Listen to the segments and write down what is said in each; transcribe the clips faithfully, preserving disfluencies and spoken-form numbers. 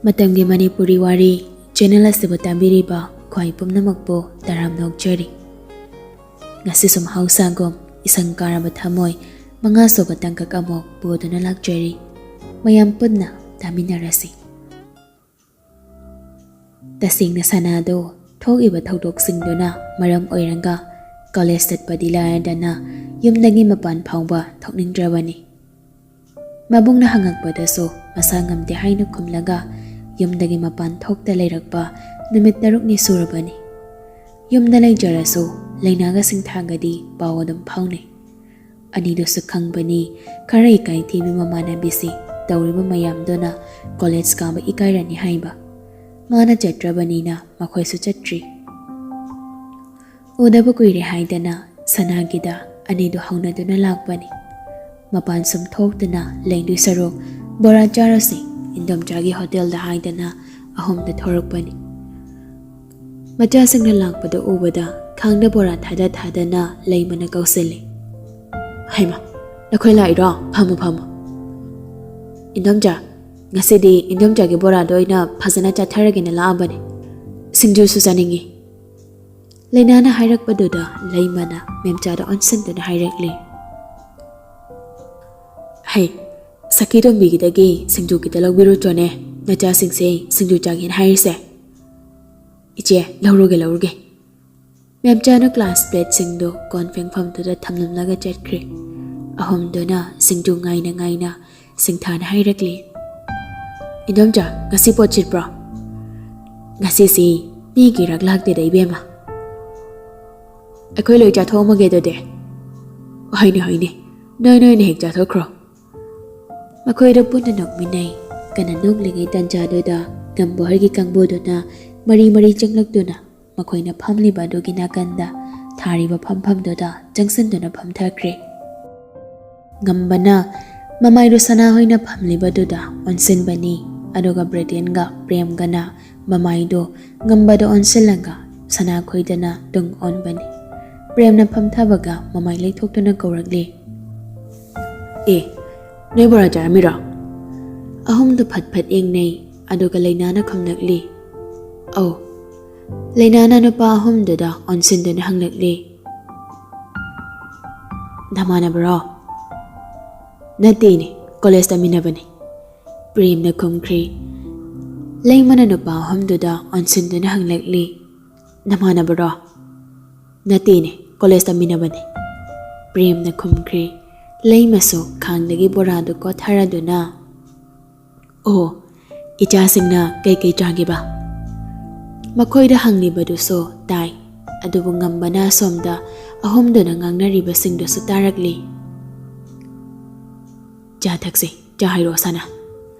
ꯃꯇꯝꯒꯤ ꯃꯅꯤꯄꯨꯔꯤ ꯋꯥꯔꯤ ꯆꯦꯅꯦꯜ ꯑꯁꯤꯕꯨ ꯇꯥꯕꯤꯔꯤꯕ ꯈ꯭ꯋꯥꯏ ꯄꯨꯝꯅꯃꯛꯄꯨ ꯇꯔꯥꯝꯅ ꯑꯣꯛꯆꯔꯤ꯫ ꯉꯁꯤꯁꯨ ꯃꯍꯧꯁꯥꯒꯨꯝ ꯏꯁꯪ ꯀꯥꯔꯕ ꯊꯃꯣꯏ ꯃꯉꯥ ꯁꯨꯕ ꯇꯥꯡꯀꯛ ꯑꯃꯨꯛ ꯄꯨꯗꯨꯅ ꯂꯥꯛꯆꯔꯤ꯫ ꯃꯌꯥꯝ ꯄꯨꯟꯅ ꯇꯥꯃꯤꯟꯅꯔꯁꯤ꯫ ꯇꯁꯦꯡꯅ ꯁꯅꯥꯗꯣ ꯊꯣꯛꯏꯕ ꯊꯧꯗꯣꯛꯁꯤꯡꯗꯨꯅ ꯃꯔꯝ ꯑꯣꯏꯔꯒ ꯀꯣꯂꯦꯖ ꯆꯠꯄꯗꯤ ꯂꯥꯏꯔꯗꯅ ꯌꯨꯝꯗꯒꯤ ꯃꯄꯥꯟ ꯐꯥꯎꯕ ꯊꯣꯛꯅꯤꯡꯗ꯭ꯔꯕꯅꯤ꯫ ꯃꯕꯨꯡꯅ ꯍꯪꯉꯛꯄꯗꯁꯨ ꯃꯁꯥ ꯉꯝꯗꯦ ꯍꯥꯏꯅ ꯈꯨꯝꯂꯒ ꯌꯨꯝꯗꯒꯤ ꯃꯄꯥꯟ ꯊꯣꯛꯇ ꯂꯩꯔꯛꯄ ꯅꯨꯃꯤꯠ ꯇꯔꯨꯛꯅꯤ ꯁꯨꯔꯕꯅꯤ꯫ ꯌꯨꯝꯗ ꯂꯩꯖꯔꯁꯨ ꯂꯩꯅꯥꯒ ꯁꯤꯡꯊꯥꯒꯗꯤ ꯄꯥꯎ ꯑꯗꯨꯝ ꯐꯥꯎꯅꯩ꯫ ꯑꯅꯤꯗꯨꯁꯨ ꯈꯪꯕꯅꯤ, ꯈꯔ ꯏꯀꯥꯏ ꯊꯤꯕꯤ ꯃꯃꯥꯟꯅꯕꯤꯁꯤ ꯇꯧꯔꯤꯕ ꯃꯌꯥꯝꯗꯨꯅ ꯀꯣꯂꯦꯖ ꯀꯥꯕ ꯏꯀꯥꯏꯔꯅꯤ ꯍꯥꯏꯕ꯫ ꯃꯥꯅ ꯆꯠꯇ꯭ꯔꯕꯅꯤꯅ ꯃꯈꯣꯏꯁꯨ ꯆꯠꯇ꯭ꯔꯤ꯫ ꯎꯗꯕ ꯀꯨꯏꯔꯦ ꯍꯥꯏꯗꯅ ꯁꯅꯥꯒꯤꯗ ꯑꯅꯤꯗꯨ ꯍꯧꯅꯗꯨꯅ ꯂꯥꯛꯄꯅꯤ꯫ ꯃꯄꯥꯟ ꯁꯨꯝ ꯊꯣꯛꯇꯨꯅ ꯂꯩꯗꯣꯏ ꯁꯔꯨꯛ ꯕꯣꯔꯥ ꯆꯥꯔꯁꯤ ꯏꯟꯗꯣꯝꯆꯥꯒꯤ ꯍꯣꯇꯦꯜꯗ ꯍꯥꯏꯗꯅ ꯑꯍꯨꯝꯗ ꯊꯣꯔꯛꯄꯅꯤ꯫ ꯃꯆꯥꯁꯤꯡꯅ ꯂꯥꯛꯄꯗ ꯎꯕꯗ ꯈꯥꯡꯗ ꯕꯣꯔꯥ ꯊꯥꯗ ꯊꯥꯗꯅ ꯂꯩꯃꯅ ꯀꯧꯁꯤꯜꯂꯤ꯫ "ꯍꯩꯃ, ꯅꯈꯣꯏ ꯂꯥꯛꯏꯔꯣ? ꯐꯝꯃꯨ, ꯐꯝꯃꯨ꯫ ꯏꯟꯗꯣꯝꯆꯥ, ꯉꯁꯤꯗꯤ ꯏꯟꯗꯣꯝꯆꯥꯒꯤ ꯕꯣꯔꯥꯗꯣ ꯑꯣꯏꯅ ꯐꯖꯅ ꯆꯥꯊꯔꯒꯦꯅ ꯂꯥꯛꯑꯕꯅꯦ꯫ ꯁꯤꯡꯖꯨꯁꯨ ꯆꯥꯅꯤꯡꯉꯤ꯫" ꯂꯩꯅꯥꯅ ꯍꯥꯏꯔꯛꯄꯗꯨꯗ ꯂꯩꯃꯅ ꯃꯦꯝꯆꯥꯗ ꯑꯣꯟꯁꯤꯟꯗꯨꯅ ꯍꯥꯏꯔꯛꯂꯤ꯫ "ꯍꯩ, ꯁꯈꯤꯇꯣꯝꯕꯤꯒꯤꯗꯒꯤ ꯁꯤꯡꯖꯨ ꯈꯤꯇ ꯂꯧꯕꯤꯔꯨꯆꯣꯅꯦ, ꯅꯆꯥꯁꯤꯡꯁꯦ ꯁꯤꯡꯖꯨ ꯆꯥꯒꯦꯅ ꯍꯥꯏꯔꯤꯁꯦ꯫" "ꯏꯆꯦ, ꯂꯧꯔꯨꯒꯦ, ꯂꯧꯔꯨꯒꯦ꯫" ꯃꯦꯝꯆꯥꯅ ꯒ꯭ꯂꯥꯁ ꯄ꯭ꯂꯦꯠꯁꯤꯡꯗꯨ ꯀꯣꯟ ꯐꯦꯡꯐꯝꯗꯨꯗ ꯊꯝꯂꯝꯂꯒ ꯆꯠꯈ꯭ꯔꯦ꯫ ꯑꯍꯨꯝꯗꯨꯅ ꯁꯤꯡꯖꯨ ꯉꯥꯏꯅ ꯉꯥꯏꯅ ꯁꯤꯡꯊꯥꯅ ꯍꯥꯏꯔꯛꯂꯤ꯫ "ꯏꯟꯗꯣꯝꯆꯥ, ꯉꯁꯤ ꯄꯣꯠ ꯁꯤꯠꯄ꯭ꯔꯣ?" "ꯉꯁꯤꯁꯤ ꯃꯤꯒꯤ ꯏꯔꯛ ꯂꯥꯛꯇꯦꯗ, ꯏꯕꯦꯝꯃ꯫" "ꯑꯩꯈꯣꯏ ꯂꯣꯏ ꯆꯥꯊꯣꯛꯑꯝꯃꯒꯦ ꯑꯗꯨꯗꯤ꯫" "ꯍꯣꯏꯅꯦ, ꯍꯣꯏꯅꯦ, ꯅꯣꯏ ꯅꯣꯏꯅ ꯍꯦꯛ ꯆꯥꯊꯣꯛꯈ꯭ꯔꯣ꯫" ꯃꯈꯣꯏꯗ ꯄꯨꯟꯅ ꯅꯣꯛꯃꯤꯟꯅꯩ꯫ ꯀꯟꯅ ꯅꯣꯛꯂꯤꯉꯩ ꯇꯥꯟꯖꯥꯗꯨꯗ ꯉꯝꯕ ꯍꯣꯏꯒꯤ ꯀꯥꯡꯕꯨꯗꯨꯅ ꯃꯔꯤ ꯃꯔꯤ ꯆꯪꯂꯛꯇꯨꯅ ꯃꯈꯣꯏꯅ ꯐꯝꯂꯤꯕ ꯑꯗꯨꯒꯤ ꯅꯥꯀꯟꯗ ꯊꯥꯔꯤꯕ ꯐꯝꯐꯝꯗꯨꯗ ꯆꯪꯁꯤꯟꯗꯨꯅ ꯐꯝꯊꯈ꯭ꯔꯦ꯫ ꯉꯝꯕꯅ ꯃꯃꯥꯏꯗꯨ ꯁꯅꯥꯍꯣꯏꯅ ꯐꯝꯂꯤꯕꯗꯨꯗ ꯑꯣꯟꯁꯤꯟꯕꯅꯤ, ꯑꯗꯨꯒ ꯕ꯭ꯔꯦꯇꯦꯟꯒ ꯄ꯭ꯔꯦꯝꯒꯅ ꯃꯃꯥꯏꯗꯨ ꯉꯝꯕꯗ ꯑꯣꯟꯁꯤꯜꯂꯒ ꯁꯅꯥꯈꯣꯏꯗꯅ ꯇꯨꯡ ꯑꯣꯟꯕꯅꯤ꯫ ꯄ꯭ꯔꯦꯝꯅ ꯐꯝꯊꯕꯒ ꯃꯃꯥꯏ ꯂꯩꯊꯣꯛꯇꯨꯅ ꯀꯧꯔꯛꯂꯤ, "ꯑꯦ, ꯅꯣꯏ ꯕꯣꯔꯥ ꯆꯥꯔꯝꯃꯤꯔꯣ?" ꯑꯍꯨꯝꯗꯨ ꯐꯠ ꯐꯠ ꯌꯦꯡꯅꯩ꯫ ꯑꯗꯨꯒ ꯂꯩꯅꯥꯅ ꯈꯨꯝꯂꯛꯂꯤ, "ꯑꯧ꯫" ꯂꯩꯅꯥꯅ ꯅꯨꯄꯥ ꯑꯍꯨꯝꯗꯨꯗ ꯑꯣꯟꯁꯤꯟꯗꯨꯅ ꯍꯪꯂꯛꯂꯤ, "ꯅꯃꯥꯟꯅꯕꯔꯣ?" "ꯅꯠꯇꯦꯅꯦ, ꯀꯣꯂꯦꯖ ꯇꯝꯃꯤꯟꯅꯕꯅꯤ꯫" ꯄ꯭ꯔꯦꯝꯅ ꯈꯨꯝꯈ꯭ꯔꯦ꯫ ꯂꯩꯃꯅ ꯅꯨꯄꯥ ꯑꯍꯨꯝꯗꯨꯗ ꯑꯣꯟꯁꯤꯟꯗꯨꯅ ꯍꯪꯂꯛꯂꯤ, "ꯅꯃꯥꯟꯅꯕꯔꯣ?" "ꯅꯠꯇꯦꯅꯦ, ꯀꯣꯂꯦꯖ ꯇꯝꯃꯤꯟꯅꯕꯅꯤ꯫" ꯄ꯭ꯔꯦꯝꯅ ꯈꯨꯝꯈ꯭ꯔꯦ꯫ ꯂꯩꯃꯁꯨ ꯈꯥꯡꯗꯒꯤ ꯕꯣꯔꯥꯗꯨ ꯀꯣꯊꯔꯗꯨꯅ, "ꯑꯣ, ꯏꯆꯥꯁꯤꯡꯅ ꯀꯩꯀꯩ ꯆꯥꯒꯦꯕ?" ꯃꯈꯣꯏꯗ ꯍꯪꯂꯤꯕꯗꯨꯁꯨ ꯇꯥꯏ, ꯑꯗꯨꯕꯨ ꯉꯝꯕꯅ ꯑꯁꯣꯝꯗ ꯑꯍꯨꯝꯗꯨꯅ ꯉꯥꯡꯅꯔꯤꯕꯁꯤꯡꯗꯨꯁꯨ ꯇꯥꯔꯛꯂꯤ꯫ "ꯆꯥ ꯊꯛꯁꯤ, ꯆꯥ ꯍꯩꯔꯛꯑꯣ ꯁꯅꯥ꯫"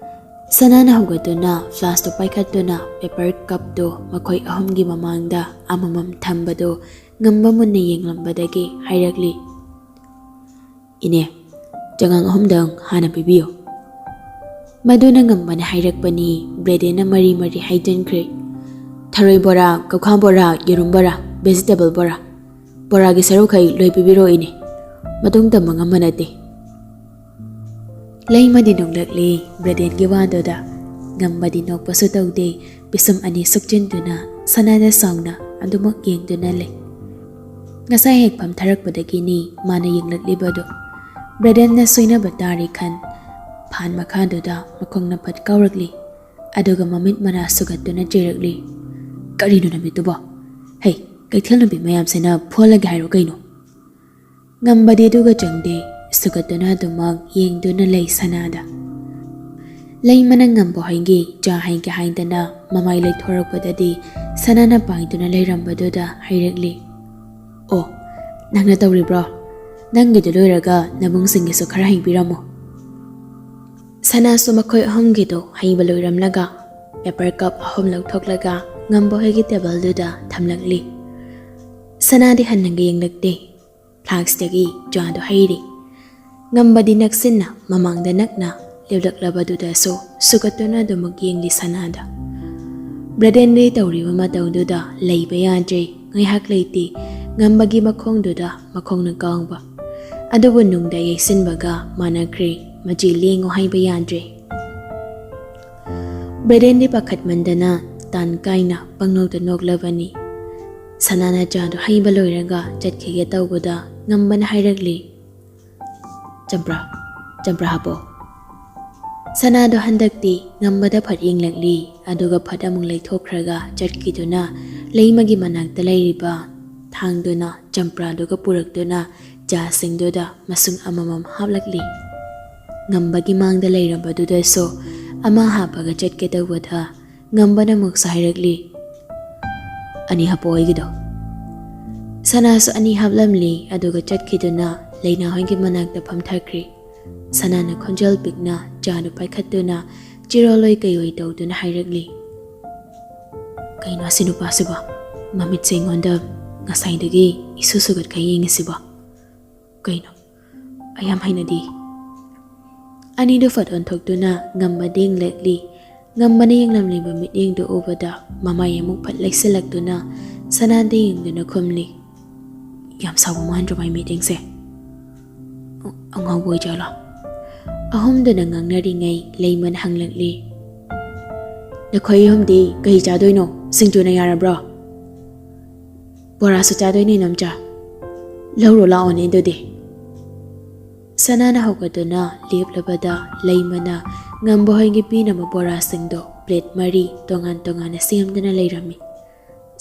ꯁꯅꯥꯅ ꯍꯧꯒꯠꯇꯨꯅ ꯐ꯭ꯂꯥꯁꯇꯨ ꯄꯥꯏꯈꯠꯇꯨꯅ ꯄꯦꯄꯔ ꯀꯞꯇꯨ ꯃꯈꯣꯏ ꯑꯍꯨꯝꯒꯤ ꯃꯃꯥꯡꯗ ꯑꯃꯃꯝ ꯊꯝꯕꯗꯨ ꯉꯝꯕ ꯃꯨꯟꯅ ꯌꯦꯡꯂꯝꯕꯗꯒꯤ ꯍꯥꯏꯔꯛꯂꯤ, "ꯏꯅꯦ, ꯆꯉꯥꯡ ꯑꯍꯨꯝꯗꯪ ꯍꯥꯟꯅ ꯄꯤꯕꯤꯌꯨ꯫" ꯃꯗꯨꯅ ꯉꯝꯕꯅ ꯍꯥꯏꯔꯛꯄꯅꯤ, ꯕ꯭ꯔꯦꯗꯦꯟꯅ ꯃꯔꯤ ꯃꯔꯤ ꯍꯩꯖꯤꯟꯈ꯭ꯔꯦ꯫ "ꯊꯔꯣꯏ ꯕꯣꯔꯥ, ꯀꯧꯈꯥ ꯕꯣꯔꯥ, ꯌꯦꯔꯨꯝ ꯕꯣꯔꯥ, ꯚꯦꯖꯤꯇꯦꯕꯜ ꯕꯣꯔꯥ, ꯕꯣꯔꯥꯒꯤ ꯁꯔꯨꯛꯈꯩ ꯂꯣꯏ ꯄꯤꯕꯤꯔꯣ ꯏꯅꯦ꯫ ꯃꯇꯨꯡ ꯇꯝꯕ ꯉꯝꯕ ꯅꯠꯇꯦ꯫" ꯂꯩꯃꯗꯤ ꯅꯣꯛꯂꯛꯂꯤ ꯕ꯭ꯔꯦꯗꯦꯟꯒꯤ ꯋꯥꯗꯨꯗ꯫ ꯉꯝꯕꯗꯤ ꯅꯣꯛꯄꯁꯨ ꯇꯧꯗꯦ, ꯄꯤꯁꯨꯝ ꯑꯅꯤ ꯁꯨꯛꯆꯤꯟꯗꯨꯅ ꯁꯅꯥꯗ ꯁꯥꯎꯅ ꯑꯗꯨꯃꯛ ꯌꯦꯡꯗꯨꯅ ꯂꯩ꯫ ꯉꯁꯥꯏ ꯍꯦꯛ ꯐꯝꯊꯔꯛꯄꯗꯒꯤꯅꯤ ꯃꯥꯅ ꯌꯦꯡꯂꯛꯂꯤꯕꯗꯨ꯫ ꯕ꯭ꯔꯦꯗꯦꯟꯅ ꯁꯣꯏꯅꯕ ꯇꯥꯔꯤ ꯈꯟ, ꯐꯥꯟ ꯃꯈꯥꯗꯨꯗ ꯃꯈꯣꯡꯅ ꯐꯠ ꯀꯥꯎꯔꯛꯂꯤ꯫ ꯑꯗꯨꯒ ꯃꯃꯤꯠ ꯃꯅꯥ ꯁꯨꯒꯠꯇꯨꯅ ꯆꯩꯔꯛꯂꯤ, "ꯀꯔꯤꯅꯣ ꯅꯨꯃꯤꯠꯇꯨꯕꯣ? ꯍꯩ, ꯀꯩꯊꯦꯜ ꯅꯨꯄꯤ ꯃꯌꯥꯝꯁꯤꯅ ꯐꯨꯍꯜꯂꯒꯦ ꯍꯥꯏꯔꯣ ꯀꯩꯅꯣ?" ꯉꯝꯕꯗꯤ ꯑꯗꯨꯒ ꯆꯪꯗꯦ, ꯁꯨꯒꯠꯇꯨꯅ ꯑꯗꯨꯃꯛ ꯌꯦꯡꯗꯨꯅ ꯂꯩ ꯁꯅꯥꯗ꯫ ꯂꯩꯃꯅ ꯉꯝꯕ ꯍꯣꯏꯒꯤ ꯆꯥ ꯍꯩꯒꯦ ꯍꯥꯏꯗꯅ ꯃꯃꯥꯏ ꯂꯩꯊꯣꯔꯛꯄꯗꯗꯤ ꯁꯅꯥꯅ ꯄꯥꯏꯗꯨꯅ ꯂꯩꯔꯝꯕꯗꯨꯗ ꯍꯩꯔꯛꯂꯤ, "ꯑꯣ, ꯅꯪꯅ ꯇꯧꯔꯤꯕ꯭ꯔꯣ? ꯅꯪꯒꯤꯗꯨ ꯂꯣꯏꯔꯒ ꯅꯕꯨꯡꯁꯤꯡꯒꯤꯁꯨ ꯈꯔ ꯍꯩꯕꯤꯔꯝꯃꯣ꯫" ꯁꯅꯥꯁꯨ ꯃꯈꯣꯏ ꯑꯍꯨꯝꯒꯤꯗꯨ ꯍꯩꯕ ꯂꯣꯏꯔꯝꯂꯒ ꯄꯦꯄꯔ ꯀꯞ ꯑꯍꯨꯝ ꯂꯧꯊꯣꯛꯂꯒ ꯉꯝꯕ ꯍꯣꯏꯒꯤ ꯇꯦꯕꯜꯗꯨꯗ ꯊꯝꯂꯛꯂꯤ꯫ ꯁꯅꯥꯗꯤ ꯍꯟꯅꯒ ꯌꯦꯡꯂꯛꯇꯦ꯫ ꯐ꯭ꯂꯥꯛꯁꯇꯒꯤ ꯆꯥꯗꯨ ꯍꯩꯔꯤ꯫ ꯉꯝꯕꯗꯤ ꯅꯛꯁꯤꯟꯅ ꯃꯃꯥꯡꯗ ꯅꯛꯅ ꯂꯦꯞꯂꯛꯂꯕꯗꯨꯗꯁꯨ ꯁꯨꯒꯠꯇꯨꯅ ꯑꯗꯨꯃꯛ ꯌꯦꯡꯂꯤ ꯁꯅꯥꯗ꯫ ꯕ꯭ꯔꯗꯦꯟꯗꯤ ꯇꯧꯔꯤꯕ ꯃꯇꯧꯗꯨꯗ ꯂꯩꯕ ꯌꯥꯗ꯭ꯔꯦ꯫ ꯉꯥꯏꯍꯥꯛ ꯂꯩꯇꯦ ꯉꯝꯕꯒꯤ ꯃꯈꯣꯡꯗꯨꯗ ꯃꯈꯣꯡꯅ ꯀꯥꯎꯕ꯫ ꯑꯗꯨꯕꯨ ꯅꯨꯡꯗ ꯌꯩꯁꯤꯟꯕꯒ ꯃꯥꯟꯅꯈ꯭ꯔꯦ꯫ ꯃꯆꯤ ꯂꯦꯡꯉꯨ ꯍꯥꯏꯕ ꯌꯥꯗ꯭ꯔꯦ꯫ ꯕ꯭ꯔꯦꯗꯦꯟꯗꯤ ꯄꯥꯈꯠꯃꯟꯗꯅ ꯇꯥꯟ ꯀꯥꯏꯅ ꯄꯪꯅꯣꯛꯇ ꯅꯣꯛꯂꯕꯅꯤ꯫ ꯁꯅꯥꯅ ꯆꯥꯗꯨ ꯍꯩꯕ ꯂꯣꯏꯔꯒ ꯆꯠꯈꯤꯒꯦ ꯇꯧꯕꯗ ꯉꯝꯕꯅ ꯍꯥꯏꯔꯛꯂꯤ, "ꯆꯝꯄ꯭ꯔꯥ, ꯆꯝꯄ꯭ꯔꯥ ꯍꯥꯞꯄꯣ꯫" ꯁꯅꯥꯗꯣ ꯍꯟꯗꯛꯇꯤ ꯉꯝꯕꯗ ꯐꯠ ꯌꯦꯡꯂꯛꯂꯤ, ꯑꯗꯨꯒ ꯐꯠ ꯑꯃꯨꯛ ꯂꯩꯊꯣꯛꯈ꯭ꯔꯒ ꯆꯠꯈꯤꯗꯨꯅ ꯂꯩꯃꯒꯤ ꯃꯅꯥꯛꯇ ꯂꯩꯔꯤꯕ ꯊꯥꯡꯗꯨꯅ ꯆꯝꯄ꯭ꯔꯥꯗꯨꯒ ꯄꯨꯔꯛꯇꯨꯅ ꯆꯥꯁꯤꯡꯗꯨꯗ ꯃꯁꯨꯡ ꯑꯃꯃꯝ ꯍꯥꯞꯂꯛꯂꯤ꯫ ꯉꯝꯕꯒꯤ ꯃꯥꯡꯗ ꯂꯩꯔꯝꯕꯗꯨꯗꯁꯨ ꯑꯃ ꯍꯥꯞꯄꯒ ꯆꯠꯀꯦ ꯇꯧꯕꯗ ꯉꯝꯕꯅ ꯑꯃꯨꯛꯁꯨ ꯍꯥꯏꯔꯛꯂꯤ, "ꯑꯅꯤ ꯍꯥꯞꯄꯣ ꯑꯩꯒꯤꯗꯣ꯫" ꯁꯅꯥꯁꯨ ꯑꯅꯤ ꯍꯥꯞꯂꯝꯂꯤ, ꯑꯗꯨꯒ ꯆꯠꯈꯤꯗꯨꯅ ꯂꯩꯅꯥꯍꯣꯏꯒꯤ ꯃꯅꯥꯛꯇ ꯐꯝꯊꯈ꯭ꯔꯤ꯫ ꯁꯅꯥꯅ ꯈꯣꯟꯖꯦꯜ ꯄꯤꯛꯅ ꯆꯥꯗꯨ ꯄꯥꯏꯈꯠꯇꯨꯅ ꯆꯤꯔꯣꯜꯂꯣꯏ ꯀꯩꯑꯣꯏ ꯇꯧꯗꯨꯅ ꯍꯥꯏꯔꯛꯂꯤ, "ꯀꯩꯅꯣ ꯑꯁꯤ ꯅꯨꯄꯥꯁꯤꯕꯣ? ꯃꯃꯤꯠꯁꯦ ꯑꯩꯉꯣꯟꯗ ꯉꯁꯥꯏꯗꯒꯤ ꯏꯁꯨ ꯁꯨꯒꯠꯈꯩ ꯌꯦꯡꯉꯤꯁꯤꯕꯣ? ꯀꯩꯅꯣ? ꯑꯩ ꯌꯥꯝ ꯍꯩꯅꯗꯦ꯫" ꯑꯅꯤꯗꯨ ꯐꯠ ꯑꯣꯟꯊꯣꯛꯇꯨꯅ ꯉꯝꯕꯗ ꯌꯦꯡꯂꯛꯂꯤ꯫ ꯉꯝꯕꯅ ꯌꯦꯡꯂꯝꯂꯤꯕ ꯃꯤꯠꯌꯦꯡꯗꯨ ꯎꯕꯗ ꯃꯃꯥꯏ ꯑꯃꯨꯛ ꯐꯠ ꯂꯩꯁꯤꯜꯂꯛꯇꯨꯅ ꯁꯅꯥꯗ ꯌꯦꯡꯗꯨꯅ ꯈꯨꯝꯂꯤ, "ꯌꯥꯝ ꯁꯥꯎꯕ ꯃꯥꯟꯗ꯭ꯔꯣ ꯃꯥꯏ ꯃꯤꯠꯌꯦꯡꯁꯦ?" "ꯑꯉꯥꯎꯕ ꯑꯣꯏꯖꯥꯠꯂꯣ?" ꯑꯍꯨꯝꯗꯨꯅ ꯉꯥꯡꯅꯔꯤꯉꯩ ꯂꯩꯃꯅ ꯍꯪꯂꯛꯂꯤ, "ꯅꯈꯣꯏ ꯑꯍꯨꯝꯗꯤ ꯀꯩ ꯆꯥꯗꯣꯏꯅꯣ? ꯁꯤꯡꯖꯨꯅ ꯌꯥꯔꯕ꯭ꯔꯣ? ꯕꯣꯔꯥꯁꯨ ꯆꯥꯗꯣꯏꯅꯦ ꯏꯅꯣꯝꯆꯥ꯫ ꯂꯧꯔꯣ ꯂꯥꯛꯑꯣꯅꯦ ꯑꯗꯨꯗꯤ꯫" ꯁꯅꯥꯅ ꯍꯧꯒꯠꯇꯨꯅ ꯂꯦꯞꯂꯕꯗ ꯂꯩꯃꯅ ꯉꯝꯕ ꯍꯣꯏꯒꯤ ꯄꯤꯅꯕ ꯕꯣꯔꯥꯁꯤꯡꯗꯣ ꯄ꯭ꯂꯦꯠ ꯃꯔꯤ ꯇꯣꯉꯥꯟ ꯇꯣꯉꯥꯟꯅ ꯁꯦꯝꯗꯨꯅ ꯂꯩꯔꯝꯃꯤ꯫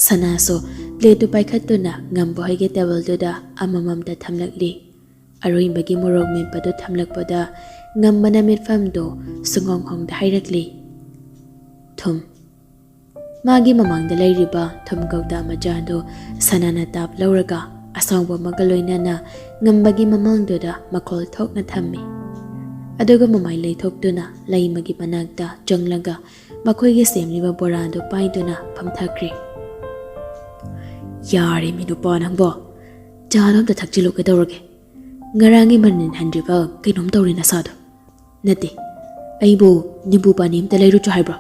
ꯁꯅꯥꯁꯨ ꯄ꯭ꯂꯦꯠꯇꯨ ꯄꯥꯏꯈꯠꯇꯨꯅ ꯉꯝꯕ ꯍꯣꯏꯒꯤ ꯇꯦꯕꯜꯗꯨꯗ ꯑꯃꯃꯝꯇ ꯊꯝꯂꯛꯂꯤ꯫ ꯑꯔꯣꯏꯕꯒꯤ ꯃꯣꯔꯣꯛ ꯃꯦꯠꯄꯗꯨ ꯊꯝꯂꯛꯄꯗ ꯉꯝꯕꯅ ꯃꯤꯠꯐꯝꯗꯨ ꯁꯨꯡꯍꯣꯡ ꯍꯣꯡꯗ ꯍꯥꯏꯔꯛꯂꯤ, "ꯊꯨꯝ꯫" ꯃꯥꯒꯤ ꯃꯃꯥꯡꯗ ꯂꯩꯔꯤꯕ ꯊꯨꯝ ꯀꯧꯇꯥ ꯃꯆꯥꯗꯨ ꯁꯅꯥꯅ ꯇꯥꯞ ꯂꯧꯔꯒ ꯑꯁꯥꯎꯕ ꯑꯃꯒ ꯂꯣꯏꯅꯅ ꯉꯝꯕꯒꯤ ꯃꯃꯥꯡꯗꯨꯗ ꯃꯈꯣꯜ ꯊꯣꯛꯅ ꯊꯝꯃꯤ꯫ ꯑꯗꯨꯒ ꯃꯃꯥꯏ ꯂꯩꯊꯣꯛꯇꯨꯅ ꯂꯩꯃꯒꯤ ꯃꯅꯥꯛꯇ ꯆꯪꯂꯒ ꯃꯈꯣꯏꯒꯤ ꯁꯦꯝꯂꯤꯕ ꯕꯣꯔꯥꯗꯨ ꯄꯥꯏꯗꯨꯅ ꯐꯝꯊꯈ꯭ꯔꯦ꯫ "ꯌꯥꯔꯦ ꯃꯤ ꯅꯨꯄꯥ ꯅꯪꯕꯣ, ꯆꯥꯗꯣ ꯑꯝꯇ ꯊꯛꯆꯤꯜꯂꯨ ꯀꯩꯗꯧꯔꯒꯦ? ꯉꯔꯥꯡꯒꯤ ꯃꯅꯤꯟ ꯍꯟꯗ꯭ꯔꯤꯕ ꯀꯩꯅꯣꯝ ꯇꯧꯔꯦ ꯅꯁꯥꯗꯣ꯫ ꯅꯠꯇꯦ, ꯑꯩꯕꯨ ꯅꯤꯝꯕꯨ ꯄꯥꯅꯤ ꯑꯝꯇ ꯂꯩꯔꯨꯆꯣ ꯍꯥꯏꯕ꯭ꯔꯣ?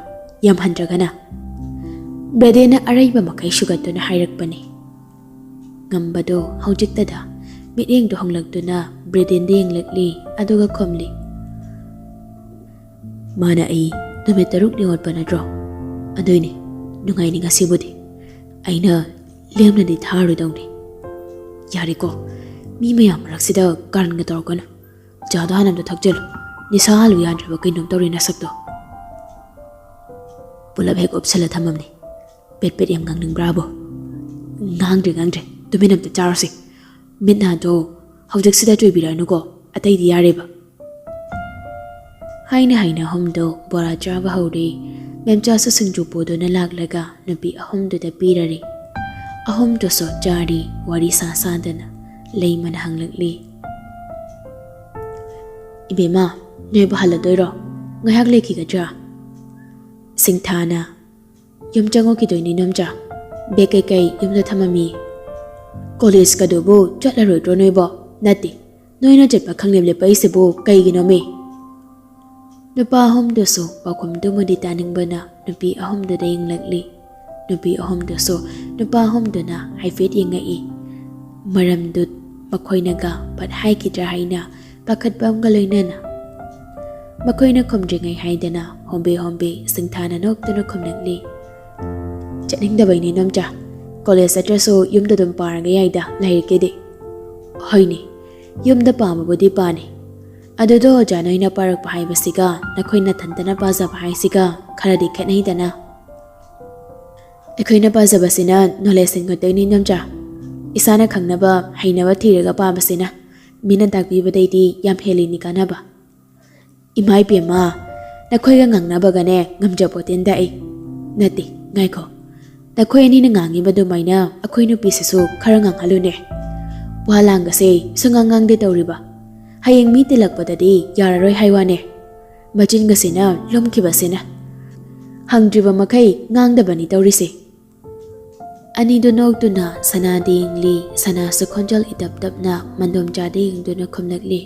ꯌꯥꯝ ꯍꯟꯗ꯭ꯔꯒꯅ꯫" ꯕ꯭ꯔꯦꯗꯦꯟꯅ ꯑꯔꯩꯕ ꯃꯈꯩ ꯁꯨꯒꯠꯇꯨꯅ ꯍꯥꯏꯔꯛꯄꯅꯤ꯫ ꯉꯝꯕꯗꯣ ꯍꯧꯖꯤꯛꯇꯗ ꯃꯤꯠꯌꯦꯡꯗꯣ ꯍꯣꯡꯂꯛꯇꯨꯅ ꯕ꯭ꯔꯦꯗꯦꯟꯗ ꯌꯦꯡꯂꯛꯂꯤ, ꯑꯗꯨꯒ ꯈꯨꯝꯂꯤ, "ꯃꯥꯅ ꯑꯩ ꯅꯨꯃꯤꯠ ꯇꯔꯨꯛꯅꯤ ꯑꯣꯠꯄ ꯅꯠꯇ꯭ꯔꯣ? ꯑꯗꯨꯏꯅꯤ, ꯅꯨꯡꯉꯥꯏꯅꯤ ꯉꯁꯤꯕꯨꯗꯤ꯫ ꯑꯩꯅ ꯂꯦꯝꯅꯗꯤ ꯊꯥꯔꯣꯏꯗꯧꯅꯤ꯫ ꯌꯥꯔꯦꯀꯣ, ꯃꯤ ꯃꯌꯥꯝ ꯃꯔꯛꯁꯤꯗ ꯀꯥꯔꯟꯒ ꯇꯧꯔꯛꯀꯅꯨ꯫ ꯆꯥꯗꯣ ꯍꯥꯟꯅ ꯑꯝꯇ ꯊꯛꯆꯜꯂꯨ꯫ ꯅꯤꯁꯥ ꯍꯥꯜꯂꯨ ꯌꯥꯗ꯭ꯔꯕ ꯀꯩꯅꯣꯝ ꯇꯧꯔꯦ ꯅꯁꯛꯇꯣ꯫ ꯄꯨꯂꯞ ꯍꯦꯛ ꯎꯞꯁꯜꯂ ꯊꯝꯃꯝꯅꯤ꯫ ꯄꯦꯠ ꯄꯦꯠ ꯌꯥꯝ ꯉꯥꯡꯅꯤꯡꯕ꯭ꯔꯥꯕꯣ? ꯉꯥꯡꯗ꯭ꯔꯦ, ꯉꯥꯡꯗ꯭ꯔꯦ꯫ ꯇꯨꯃꯤꯟ ꯑꯝꯇ ꯆꯥꯔꯣꯁꯦ꯫ ꯃꯤꯠ ꯅꯥꯗꯣ ꯍꯧꯖꯤꯛꯁꯤꯗ ꯆꯣꯏꯕꯤꯔꯛꯑꯅꯨꯀꯣ꯫ ꯑꯇꯩꯗꯤ ꯌꯥꯔꯦꯕ꯫ ꯍꯥꯏꯅ ꯍꯥꯏꯅ ꯑꯍꯨꯝꯗꯣ ꯕꯣꯔꯥ ꯆꯥꯕ ꯍꯧꯔꯦ꯫ ꯃꯦꯝꯆꯥꯁꯨ ꯁꯤꯡꯖꯨ ꯄꯨꯗꯨꯅ ꯂꯥꯛꯂꯒ ꯅꯨꯄꯤ ꯑꯍꯨꯝꯗꯨꯗ ꯄꯤꯔꯔꯦ꯫ ꯑꯍꯨꯝꯗꯨꯁꯨ ꯆꯥꯔꯤ, ꯋꯥꯔꯤ ꯁꯥ ꯁꯥꯗꯅ꯫ ꯂꯩꯃꯅ ꯍꯪꯂꯛꯂꯤ, "ꯏꯕꯦꯝꯃ, ꯅꯣꯏꯕꯨ ꯍꯜꯂꯗꯣꯏꯔꯣ? ꯉꯥꯏꯍꯥꯛ ꯂꯩꯈꯤꯒꯗ꯭ꯔꯥ?" ꯁꯤꯡꯊꯥꯅ, "ꯌꯨꯝ ꯆꯪꯉꯨꯈꯤꯗꯣꯏꯅꯤ ꯏꯅꯣꯝꯆꯥ꯫ ꯕꯦꯛ ꯀꯩꯀꯩ ꯌꯨꯝꯗ ꯊꯝꯃꯝꯃꯤ꯫" "ꯀꯣꯂꯦꯖꯀꯗꯨꯕꯨ ꯆꯠꯂꯔꯣꯏꯗ꯭ꯔꯣ ꯅꯣꯏꯕꯣ? ꯅꯠꯇꯦ, ꯅꯣꯏꯅ ꯆꯠꯄ ꯈꯪꯂꯦꯞ ꯂꯦꯞꯄꯛꯏꯁꯤꯕꯨ ꯀꯩꯒꯤꯅꯣꯃꯤ?" ꯅꯨꯄꯥ ꯑꯍꯨꯝꯗꯨꯁꯨ ꯄꯥꯎꯈꯨꯝꯗꯨꯃꯗꯤ ꯇꯥꯅꯤꯡꯕꯅ ꯅꯨꯄꯤ ꯑꯍꯨꯝꯗꯨꯗ ꯌꯦꯡꯂꯛꯂꯤ꯫ ꯅꯨꯄꯤ ꯑꯍꯨꯝꯗꯨꯁꯨ ꯅꯨꯄꯥ ꯑꯍꯨꯝꯗꯨꯅ ꯍꯥꯏꯐꯦꯠ ꯌꯦꯡꯉꯛꯏ꯫ ꯃꯔꯝꯗꯨ ꯃꯈꯣꯏꯅꯒ ꯐꯠ ꯍꯥꯏꯈꯤꯗ꯭ꯔꯥ ꯍꯥꯏꯅ ꯄꯥꯈꯠꯄ ꯑꯃꯒ ꯂꯣꯏꯅꯅ꯫ ꯃꯈꯣꯏꯅ ꯈꯨꯝꯗ꯭ꯔꯤꯉꯩ ꯍꯥꯏꯗꯅ ꯍꯣꯝꯕꯦ ꯍꯣꯝꯕꯦ ꯁꯤꯡꯊꯥꯅ ꯅꯣꯛꯇꯨꯅ ꯈꯨꯝꯂꯛꯂꯤ, "ꯆꯠꯅꯤꯡꯗꯕꯩꯅꯦ ꯏꯅꯣꯝꯆꯥ꯫ ꯀꯣꯂꯦꯖ ꯆꯠꯇ꯭ꯔꯁꯨ ꯌꯨꯝꯗ ꯑꯗꯨꯝ ꯄꯥꯔꯒ ꯌꯥꯏꯗ ꯂꯥꯏꯔꯤꯛꯀꯤꯗꯤ꯫" "ꯍꯣꯏꯅꯦ, ꯌꯨꯝꯗ ꯄꯥꯕꯕꯨꯗꯤ ꯄꯥꯅꯤ꯫ ꯑꯗꯨꯗꯣ ꯑꯣꯖꯥ ꯅꯣꯏꯅ ꯄꯥꯔꯛꯄ ꯍꯥꯏꯕꯁꯤꯒ ꯅꯈꯣꯏ ꯅꯊꯟꯇꯅ ꯄꯥꯖꯕ ꯍꯥꯏꯁꯤꯒ ꯈꯔꯗꯤ ꯈꯦꯠꯅꯩꯗꯅ꯫ ꯑꯩꯈꯣꯏꯅ ꯄꯥꯖꯕꯁꯤꯅ ꯅꯣꯂꯦꯖꯁꯤꯡ ꯈꯛꯇꯅꯤ ꯏꯅꯣꯝꯆꯥ꯫ ꯏꯁꯥꯅ ꯈꯪꯅꯕ, ꯍꯩꯅꯕ ꯊꯤꯔꯒ ꯄꯥꯕꯁꯤꯅ ꯃꯤꯅ ꯇꯥꯛꯄꯤꯕꯗꯩꯗꯤ ꯌꯥꯝ ꯍꯦꯜꯂꯤꯅꯤ ꯀꯥꯟꯅꯕ꯫" "ꯏꯃꯥ ꯏꯕꯦꯝꯃ, ꯅꯈꯣꯏꯒ ꯉꯥꯡꯅꯕꯒꯅꯦ ꯉꯝꯖꯄꯣꯠꯇꯦꯟꯗ ꯑꯩ꯫ ꯅꯠꯇꯦ, ꯉꯥꯏꯈꯣ, ꯅꯈꯣꯏ ꯑꯅꯤꯅ ꯉꯥꯡꯉꯤꯕ ꯑꯗꯨꯃꯥꯏꯅ ꯑꯩꯈꯣꯏ ꯅꯨꯄꯤꯁꯤꯁꯨ ꯈꯔ ꯉꯥꯡꯍꯜꯂꯨꯅꯦ꯫ ꯋꯥ ꯂꯥꯡꯒꯁꯦ ꯁꯨꯉꯥꯡ ꯉꯥꯡꯗꯦ ꯇꯧꯔꯤꯕ꯫ ꯍꯌꯦꯡ ꯃꯤ ꯇꯤꯜꯂꯛꯄꯗꯗꯤ ꯌꯥꯔꯔꯣꯏ ꯍꯥꯏ ꯋꯥꯅꯦ꯫ ꯃꯆꯤꯟꯒꯁꯤꯅ ꯂꯨꯝꯈꯤꯕꯁꯤꯅ꯫ ꯍꯪꯗ꯭ꯔꯤꯕ ꯃꯈꯩ ꯉꯥꯡꯗꯕꯅꯤ ꯇꯧꯔꯤꯁꯦ꯫" ꯑꯅꯤꯗꯨ ꯅꯣꯛꯇꯨꯅ ꯁꯅꯥꯗ ꯌꯦꯡꯂꯤ꯫ ꯁꯅꯥꯁꯨ ꯈꯣꯟꯖꯦꯜ ꯏꯇꯞ ꯇꯞꯅ ꯃꯟꯗꯣꯝꯆꯥꯗ ꯌꯦꯡꯗꯨꯅ ꯈꯨꯝꯂꯛꯂꯤ,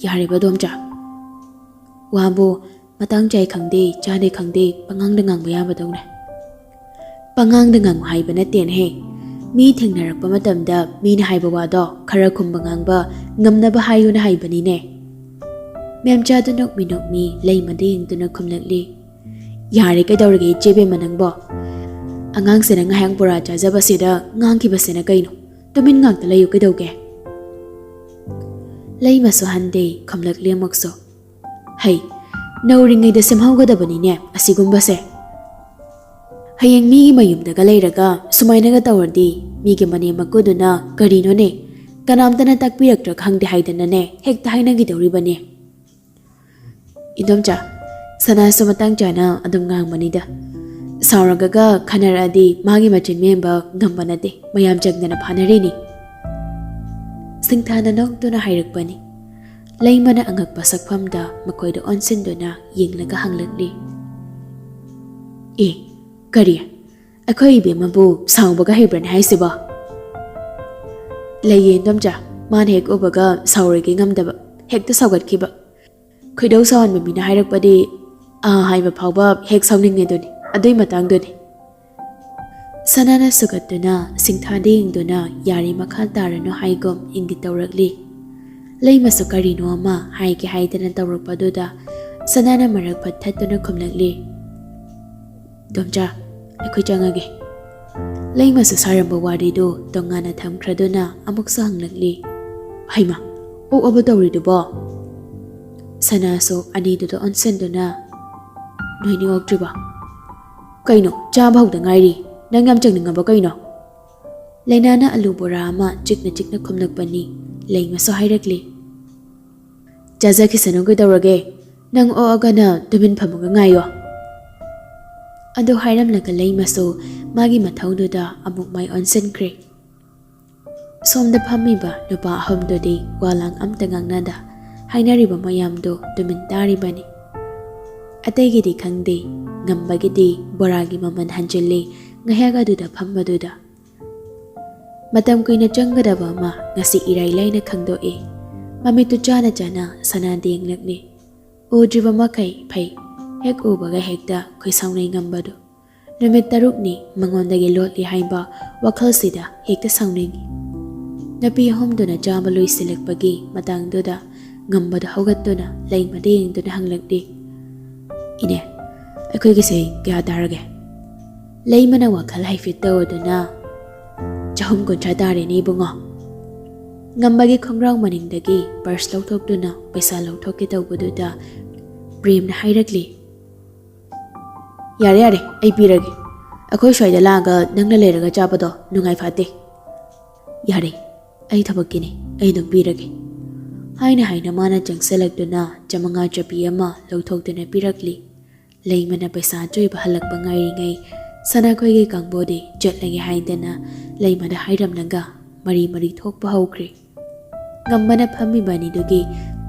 "ꯌꯥꯔꯦꯕ ꯗꯣꯝꯆꯥ, ꯋꯥꯕꯨ ꯃꯇꯥꯡ ꯆꯥꯏ ꯈꯪꯗꯦ, ꯆꯥꯗꯦ ꯈꯪꯗꯦ, ꯄꯉꯥꯡꯗ ꯉꯥꯡꯕ ꯌꯥꯕꯗꯧꯅꯦ꯫ ꯄꯉꯥꯡꯗ ꯉꯥꯡꯉꯨ ꯍꯥꯏꯕ ꯅꯠꯇꯦꯅꯦꯍꯦ꯫ ꯃꯤ ꯊꯦꯡꯅꯔꯛꯄ ꯃꯇꯝꯗ ꯃꯤꯅ ꯍꯥꯏꯕ ꯋꯥꯗꯣ ꯈꯔ ꯈꯨꯝꯕ ꯉꯥꯡꯕ ꯉꯝꯅꯕ ꯍꯥꯏꯌꯨꯅ ꯍꯥꯏꯕꯅꯤꯅꯦ꯫" ꯃꯦꯝꯆꯥꯗꯨ ꯅꯣꯛꯃꯤ ꯅꯣꯛꯃꯤ ꯂꯩꯃꯗ ꯌꯦꯡꯗꯨꯅ ꯈꯨꯝꯂꯛꯂꯤ꯫ "ꯌꯥꯔꯦ, ꯀꯩꯗꯧꯔꯒꯦ ꯏꯆꯦ ꯕꯦꯝꯃ ꯅꯪꯕꯣ? ꯑꯉꯥꯡꯁꯤꯅ ꯉꯥꯏꯍꯥꯛ ꯕꯣꯔꯥ ꯆꯥꯖꯕꯁꯤꯗ ꯉꯥꯡꯈꯤꯕꯁꯤꯅ ꯀꯩꯅꯣ? ꯇꯨꯃꯤꯟ ꯉꯥꯛꯇ ꯂꯩꯌꯨ ꯀꯩꯗꯧꯒꯦ?" ꯂꯩꯃꯁꯨ ꯍꯟꯗꯦ, ꯈꯨꯝꯂꯛꯂꯤ ꯑꯃꯨꯛꯁꯨ꯫ "ꯍꯩ, ꯅꯧꯔꯤꯉꯩꯗ ꯁꯦꯝꯍꯧꯒꯗꯕꯅꯤꯅꯦ ꯑꯁꯤꯒꯨꯝꯕꯁꯦ꯫ ꯍꯌꯦꯡ ꯃꯤꯒꯤ ꯃꯌꯨꯝꯗꯒ ꯂꯩꯔꯒ ꯁꯨꯃꯥꯏꯅꯒ ꯇꯧꯔꯗꯤ ꯃꯤꯒꯤ ꯃꯅꯦꯝ ꯃꯀꯨꯗꯨꯅ ꯀꯔꯤꯅꯣꯅꯦ, ꯀꯅꯥꯝꯇꯅ ꯇꯥꯛꯄꯤꯔꯛꯇ꯭ꯔꯥ ꯈꯪꯗꯦ ꯍꯥꯏꯗꯅꯅꯦ ꯍꯦꯛꯇ ꯍꯥꯏꯅꯈꯤꯗꯧꯔꯤꯕꯅꯦ꯫ ꯏꯟꯗꯣꯝꯆꯥ, ꯁꯅꯥꯁꯨ ꯃꯇꯥꯡ ꯆꯥꯅ ꯑꯗꯨꯝ ꯉꯥꯡꯕꯅꯤꯗ꯫ ꯁꯥꯎꯔꯒꯒ ꯈꯟꯅꯔꯛꯑꯗꯤ ꯃꯥꯒꯤ ꯃꯆꯤꯟ ꯃꯦꯟꯕ ꯉꯝꯕ ꯅꯠꯇꯦ, ꯃꯌꯥꯝ ꯆꯪꯗꯅ ꯐꯥꯅꯔꯤꯅꯤ꯫" ꯁꯤꯡꯊꯥꯅ ꯅꯣꯛꯇꯨꯅ ꯍꯥꯏꯔꯛꯄꯅꯤ꯫ ꯂꯩꯃꯅ ꯑꯉꯛꯄ ꯁꯛꯐꯝꯗ ꯃꯈꯣꯏꯗ ꯑꯣꯟꯁꯤꯟꯗꯨꯅ ꯌꯦꯡꯂꯒ ꯍꯪꯂꯛꯂꯤ꯫ "ꯑꯦ, ꯀꯔꯤ? ꯑꯩꯈꯣꯏ ꯏꯕꯦꯝꯃꯕꯨ ꯁꯥꯎꯕꯒ ꯍꯩꯕ꯭ꯔꯅꯦ ꯍꯥꯏꯁꯤꯕꯣ?" "ꯂꯩꯌꯦ ꯏꯟꯗꯣꯝꯆꯥ, ꯃꯥꯅ ꯍꯦꯛ ꯎꯕꯒ ꯁꯥꯎꯔꯣꯏꯒꯦ ꯉꯝꯗꯕ, ꯍꯦꯛꯇ ꯁꯥꯎꯒꯠꯈꯤꯕ꯫ ꯈꯣꯏꯗꯧ ꯁꯥꯎꯍꯟꯕ ꯃꯤꯅ ꯍꯥꯏꯔꯛꯄꯗꯤ ꯑꯥ ꯍꯥꯏꯕ ꯐꯥꯎꯕ ꯍꯦꯛ ꯁꯥꯎꯅꯤꯡꯉꯦꯗꯨꯅꯤ, ꯑꯗꯨꯏ ꯃꯇꯥꯡꯗꯨꯅꯤ꯫" ꯁꯅꯥꯅ ꯁꯨꯒꯠꯇꯨꯅ ꯁꯤꯡꯊꯥꯗ ꯌꯦꯡꯗꯨꯅ ꯌꯥꯔꯤ ꯃꯈꯥ ꯇꯥꯔꯅꯨ ꯍꯥꯏꯒꯨꯝ ꯏꯪꯒꯤꯠ ꯇꯧꯔꯛꯂꯤ꯫ ꯂꯩꯃꯁꯨ ꯀꯔꯤꯅꯣ ꯑꯃ ꯍꯥꯏꯒꯦ ꯍꯥꯏꯗꯅ ꯇꯧꯔꯛꯄꯗꯨꯗ ꯁꯅꯥꯅ ꯃꯔꯛ ꯐꯠ ꯊꯠꯇꯨꯅ ꯈꯨꯝꯂꯛꯂꯤ꯫ "ꯏꯟꯗꯣꯝꯆꯥ, ꯑꯩꯈꯣꯏ ꯆꯪꯉꯒꯦ꯫" ꯂꯩꯃꯁꯨ ꯁꯥꯔꯝꯕ ꯋꯥꯔꯤꯗꯨ ꯇꯣꯉꯥꯟꯅ ꯊꯝꯈ꯭ꯔꯗꯨꯅ ꯑꯃꯨꯛꯁꯨ ꯍꯪꯂꯛꯂꯤ꯫ "ꯍꯩꯃꯥ, ꯑꯣꯛꯑꯕ ꯇꯧꯔꯤꯗꯨꯕꯣ?" ꯁꯅꯥꯁꯨ ꯑꯅꯤꯗꯨꯗ ꯑꯣꯟꯁꯤꯟꯗꯨꯅ, "ꯅꯣꯏꯅꯤ ꯑꯣꯛꯇ꯭ꯔꯤꯕꯣ? ꯀꯩꯅꯣ, ꯆꯥꯕ ꯍꯧꯗ ꯉꯥꯏꯔꯤ, ꯅꯪ ꯌꯥꯝ ꯆꯪꯅꯤꯡꯉꯕ ꯀꯩꯅꯣ?" ꯂꯩꯅꯥꯅ ꯑꯂꯨ ꯕꯣꯔꯥ ꯑꯃ ꯆꯤꯛꯅ ꯆꯤꯛꯅ ꯈꯨꯝꯂꯛꯄꯅꯤ꯫ ꯂꯩꯃꯁꯨ ꯍꯥꯏꯔꯛꯂꯤ꯫ "ꯆꯥꯖꯈꯤꯁꯅꯨ ꯀꯩꯗꯧꯔꯒꯦ, ꯅꯪ ꯑꯣꯛꯑꯒꯅ ꯇꯨꯃꯤꯟ ꯐꯝꯃꯒ ꯉꯥꯏꯌꯣ꯫" ꯑꯗꯨ ꯍꯥꯏꯔꯝꯂꯒ ꯂꯩꯃꯁꯨ ꯃꯥꯒꯤ ꯃꯊꯧꯗꯨꯗ ꯑꯃꯨꯛ ꯃꯥꯏ ꯑꯣꯟꯁꯤꯟꯈ꯭ꯔꯦ꯫ ꯁꯣꯝꯗ ꯐꯝꯃꯤꯕ ꯅꯨꯄꯥ ꯑꯍꯨꯝꯗꯨꯗꯤ ꯋꯥ ꯂꯥꯡ ꯑꯝꯇ ꯉꯥꯡꯅꯗ ꯍꯥꯏꯅꯔꯤꯕ ꯃꯌꯥꯝꯗꯨ ꯇꯨꯃꯤꯟ ꯇꯥꯔꯤꯕꯅꯤ꯫ ꯑꯇꯩꯒꯤꯗꯤ ꯈꯪꯗꯦ, ꯉꯝꯕꯒꯤꯗꯤ ꯕꯣꯔꯥꯒꯤ ꯃꯃꯜ ꯍꯟꯖꯤꯜꯂꯤ ꯉꯥꯏꯍꯥꯛ ꯑꯗꯨꯗ ꯐꯝꯕꯗꯨꯗ꯫ ꯃꯇꯝ ꯀꯨꯏꯅ ꯆꯪꯒꯗꯕ ꯑꯃ ꯉꯁꯤ ꯏꯔꯥꯏ ꯂꯥꯏꯅ ꯈꯪꯗꯣꯛꯏ꯫ ꯃꯃꯤꯠꯇꯨ ꯆꯥꯅ ꯆꯥꯅ ꯁꯅꯥꯗ ꯌꯦꯡꯂꯛꯂꯤ꯫ ꯎꯗ꯭ꯔꯤꯕ ꯃꯈꯩ ꯐꯩ, ꯍꯦꯛ ꯎꯕꯒ ꯍꯦꯛꯇ ꯈꯣꯏꯁꯥꯎꯅꯩ ꯉꯝꯕꯗꯨ꯫ ꯅꯨꯃꯤꯠ ꯇꯔꯨꯛꯅꯤ ꯃꯉꯣꯟꯗꯒꯤ ꯂꯣꯠꯂꯤ ꯍꯥꯏꯕ ꯋꯥꯈꯜꯁꯤꯗ ꯍꯦꯛꯇ ꯁꯥꯎꯅꯤꯡꯏ꯫ ꯅꯨꯄꯤ ꯑꯍꯨꯝꯗꯨꯅ ꯆꯥꯕ ꯂꯣꯏꯁꯤꯜꯂꯛꯄꯒꯤ ꯃꯇꯥꯡꯗꯨꯗ ꯉꯝꯕꯗ ꯍꯧꯒꯠꯇꯨꯅ ꯂꯩꯃꯗ ꯌꯦꯡꯗꯨꯅ ꯍꯪꯂꯛꯂꯤ, "ꯏꯅꯦ, ꯑꯩꯈꯣꯏꯒꯤꯁꯦ ꯀꯌꯥ ꯇꯥꯔꯒꯦ?" ꯂꯩꯃꯅ ꯋꯥꯈꯜ ꯍꯥꯏꯐꯦꯠ ꯇꯧꯗꯨꯅ, "ꯆꯍꯨꯝ ꯀꯨꯟꯊ꯭ꯔꯥ ꯇꯥꯔꯦꯅꯦ, ꯏꯕꯨꯡꯉꯣ꯫" ꯉꯝꯕꯒꯤ ꯈꯣꯡꯒ꯭ꯔꯥꯎ ꯃꯅꯤꯡꯗꯒꯤ ꯄꯔꯁ ꯂꯧꯊꯣꯛꯇꯨꯅ ꯄꯩꯁꯥ ꯂꯧꯊꯣꯛꯀꯦ ꯇꯧꯕꯗꯨꯗ ꯄ꯭ꯔꯦꯝꯅ ꯍꯥꯏꯔꯛꯂꯤ, "ꯌꯥꯔꯦ, ꯌꯥꯔꯦ, ꯑꯩ ꯄꯤꯔꯒꯦ꯫ ꯑꯩꯈꯣꯏ ꯁ꯭ꯋꯥꯏꯗ ꯂꯥꯛꯑꯒ ꯅꯪꯅ ꯂꯩꯔꯒ ꯆꯥꯕꯗꯣ ꯅꯨꯡꯉꯥꯏ ꯐꯥꯠꯇꯦ꯫ ꯌꯥꯔꯦ, ꯑꯩ ꯊꯕꯛꯀꯤꯅꯦ, ꯑꯩ ꯑꯗꯨꯝ ꯄꯤꯔꯒꯦ꯫" ꯍꯥꯏꯅ ꯍꯥꯏꯅ ꯃꯥꯅ ꯆꯪꯁꯤꯜꯂꯛꯇꯨꯅ ꯆꯃꯉꯥ ꯆꯄꯤ ꯑꯃ ꯂꯧꯊꯣꯛꯇꯨꯅ ꯄꯤꯔꯛꯂꯤ꯫ ꯂꯩꯃꯅ ꯄꯩꯁꯥ ꯑꯆꯣꯏꯕ ꯍꯜꯂꯛꯄ ꯉꯥꯏꯔꯤꯉꯩ, ꯁꯅꯥꯈꯣꯏꯒꯤ ꯀꯥꯡꯕꯨꯗꯤ ꯆꯠꯂꯒꯦ ꯍꯥꯏꯗꯅ ꯂꯩꯃꯗ ꯍꯥꯏꯔꯝꯂꯒ ꯃꯔꯤ ꯃꯔꯤ ꯊꯣꯛꯄ ꯍꯧꯈ꯭ꯔꯦ꯫ ꯉꯝꯕꯅ ꯐꯝꯃꯤꯕ ꯑꯅꯤꯗꯨꯒꯤ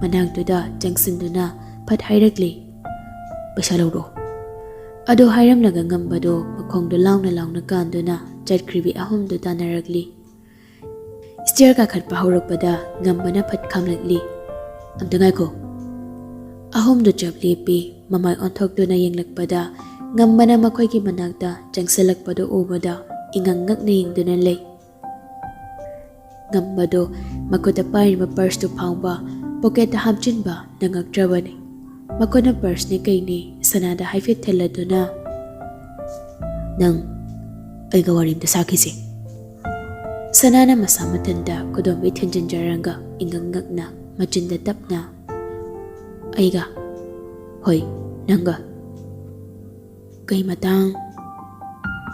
ꯃꯅꯥꯛꯇꯨꯗ ꯆꯪꯁꯤꯟꯗꯨꯅ ꯐꯠ ꯍꯥꯏꯔꯛꯂꯤ, "ꯄꯩꯁꯥ ꯂꯧꯔꯣ꯫" ꯑꯗꯨ ꯍꯥꯏꯔꯝꯂꯒ ꯉꯝꯕꯗꯣ ꯃꯈꯣꯡꯗꯣ ꯂꯥꯎꯅ ꯂꯥꯎꯅ ꯀꯥꯟꯗꯨꯅ ꯆꯠꯈ꯭ꯔꯤꯕꯤ ꯑꯍꯨꯝꯗꯨ ꯇꯥꯟꯅꯔꯛꯂꯤ꯫ ꯁ꯭ꯇꯤꯌꯔ ꯀꯥꯈꯠꯄ ꯍꯧꯔꯛꯄꯗ ꯉꯝꯕꯅ ꯐꯠ ꯈꯥꯝꯂꯛꯂꯤ꯫ "ꯑꯝꯇ ꯉꯥꯏꯈꯣ꯫" ꯑꯍꯨꯝꯗꯨ ꯆꯞ ꯂꯦꯞꯄꯤ꯫ ꯃꯃꯥꯏ ꯑꯣꯟꯊꯣꯛꯇꯨꯅ ꯌꯦꯡꯂꯛꯄꯗ ꯉꯝꯕꯅ ꯃꯈꯣꯏꯒꯤ ꯃꯅꯥꯛꯇ ꯆꯪꯁꯤꯜꯂꯛꯄꯗꯨ ꯎꯕꯗ ꯏꯉꯛ ꯉꯛꯅ ꯌꯦꯡꯗꯨꯅ ꯂꯩ꯫ ꯉꯝꯕꯗꯣ ꯃꯈꯨꯠꯇ ꯄꯥꯏꯔꯤꯕ ꯄꯔꯁꯇꯨ ꯐꯥꯎꯕ ꯄꯣꯀꯦꯠꯇ ꯍꯥꯞꯆꯤꯟꯕ ꯅꯪꯉꯛꯇ꯭ꯔꯕꯅꯤ꯫ ꯃꯈꯨꯠꯅ ꯄꯔꯁꯅꯦ ꯀꯩꯅꯦ ꯁꯅꯥꯗ ꯍꯥꯏꯐꯦꯠ ꯊꯤꯜꯂꯗꯨꯅ, "ꯅꯪ ꯑꯩꯒ ꯋꯥꯔꯤ ꯑꯝꯇ ꯁꯥꯈꯤꯁꯦ꯫" ꯁꯅꯥꯅ ꯃꯁꯥ ꯃꯊꯟꯇ ꯈꯨꯗꯣꯝꯕꯤ ꯊꯤꯟꯖꯤꯟꯖꯔꯒ ꯏꯉꯛ ꯉꯛꯅ ꯃꯆꯤꯟꯗ ꯇꯞꯅ, "ꯑꯩꯒ?" "ꯍꯣꯏ, ꯅꯪꯒ꯫" "ꯀꯩ ꯃꯇꯥꯡ?"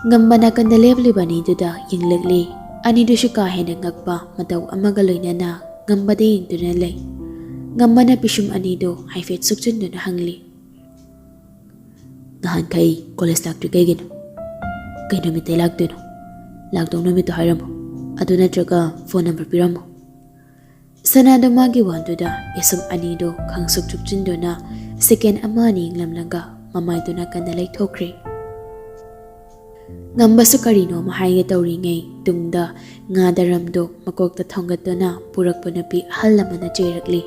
ꯉꯝꯕ ꯅꯥꯀꯟꯗ ꯂꯦꯞꯂꯤꯕ ꯑꯅꯤꯗꯨꯗ ꯌꯦꯡꯂꯛꯂꯤ꯫ ꯑꯅꯤꯗꯨꯁꯨ ꯀꯥ ꯍꯦꯟꯅ ꯉꯛꯄ ꯃꯇꯧ ꯑꯃꯒ ꯂꯣꯏꯅꯅ ꯉꯝꯕꯗ ꯌꯦꯡꯗꯨꯅ ꯂꯩ꯫ ꯉꯝꯕꯅ ꯄꯤꯁꯨꯝ ꯑꯅꯤꯗꯨ ꯍꯥꯏꯐꯦꯠ ꯁꯨꯛꯆꯤꯟꯗꯨꯅ ꯍꯪꯂꯤ, "ꯅꯍꯥꯟꯈꯩ ꯀꯣꯂꯦꯖ ꯂꯥꯛꯇ꯭ꯔꯤ ꯀꯩꯒꯤꯅꯣ? ꯀꯩ ꯅꯨꯃꯤꯠꯇꯩ ꯂꯥꯛꯇꯣꯏꯅꯣ? ꯂꯥꯛꯇꯧ ꯅꯨꯃꯤꯠꯇꯣ ꯍꯥꯏꯔꯝꯃꯣ, ꯑꯗꯨ ꯅꯠꯇ꯭ꯔꯒ ꯐꯣꯟ ꯅꯝꯕꯔ ꯄꯤꯔꯝꯃꯣ꯫" ꯁꯅꯥꯗꯣ ꯃꯥꯒꯤ ꯋꯥꯟꯗꯨꯗ ꯄꯤꯁꯨꯝ ꯑꯅꯤꯗꯣ ꯈꯪꯁꯨꯛ ꯆꯨꯞꯆꯤꯟꯗꯨꯅ ꯁꯦꯀꯦꯟ ꯑꯃ ꯑꯅꯤ ꯌꯦꯡꯂꯝꯂꯒ ꯃꯃꯥꯏꯗꯨ ꯅꯥꯀꯟꯗ ꯂꯩꯊꯣꯛꯈ꯭ꯔꯦ꯫ ꯉꯝꯕꯁꯨ ꯀꯔꯤꯅꯣ ꯑꯃ ꯍꯥꯏꯒꯦ ꯇꯧꯔꯤꯉꯩ ꯇꯨꯡꯗ ꯉꯥ ꯗꯔꯝꯗꯣ ꯃꯀꯣꯛꯇ ꯊꯣꯡꯒꯠꯇꯨꯅ ꯄꯨꯔꯛꯄ ꯅꯨꯄꯤ ꯑꯍꯜ ꯑꯃꯅ ꯆꯩꯔꯛꯂꯤ,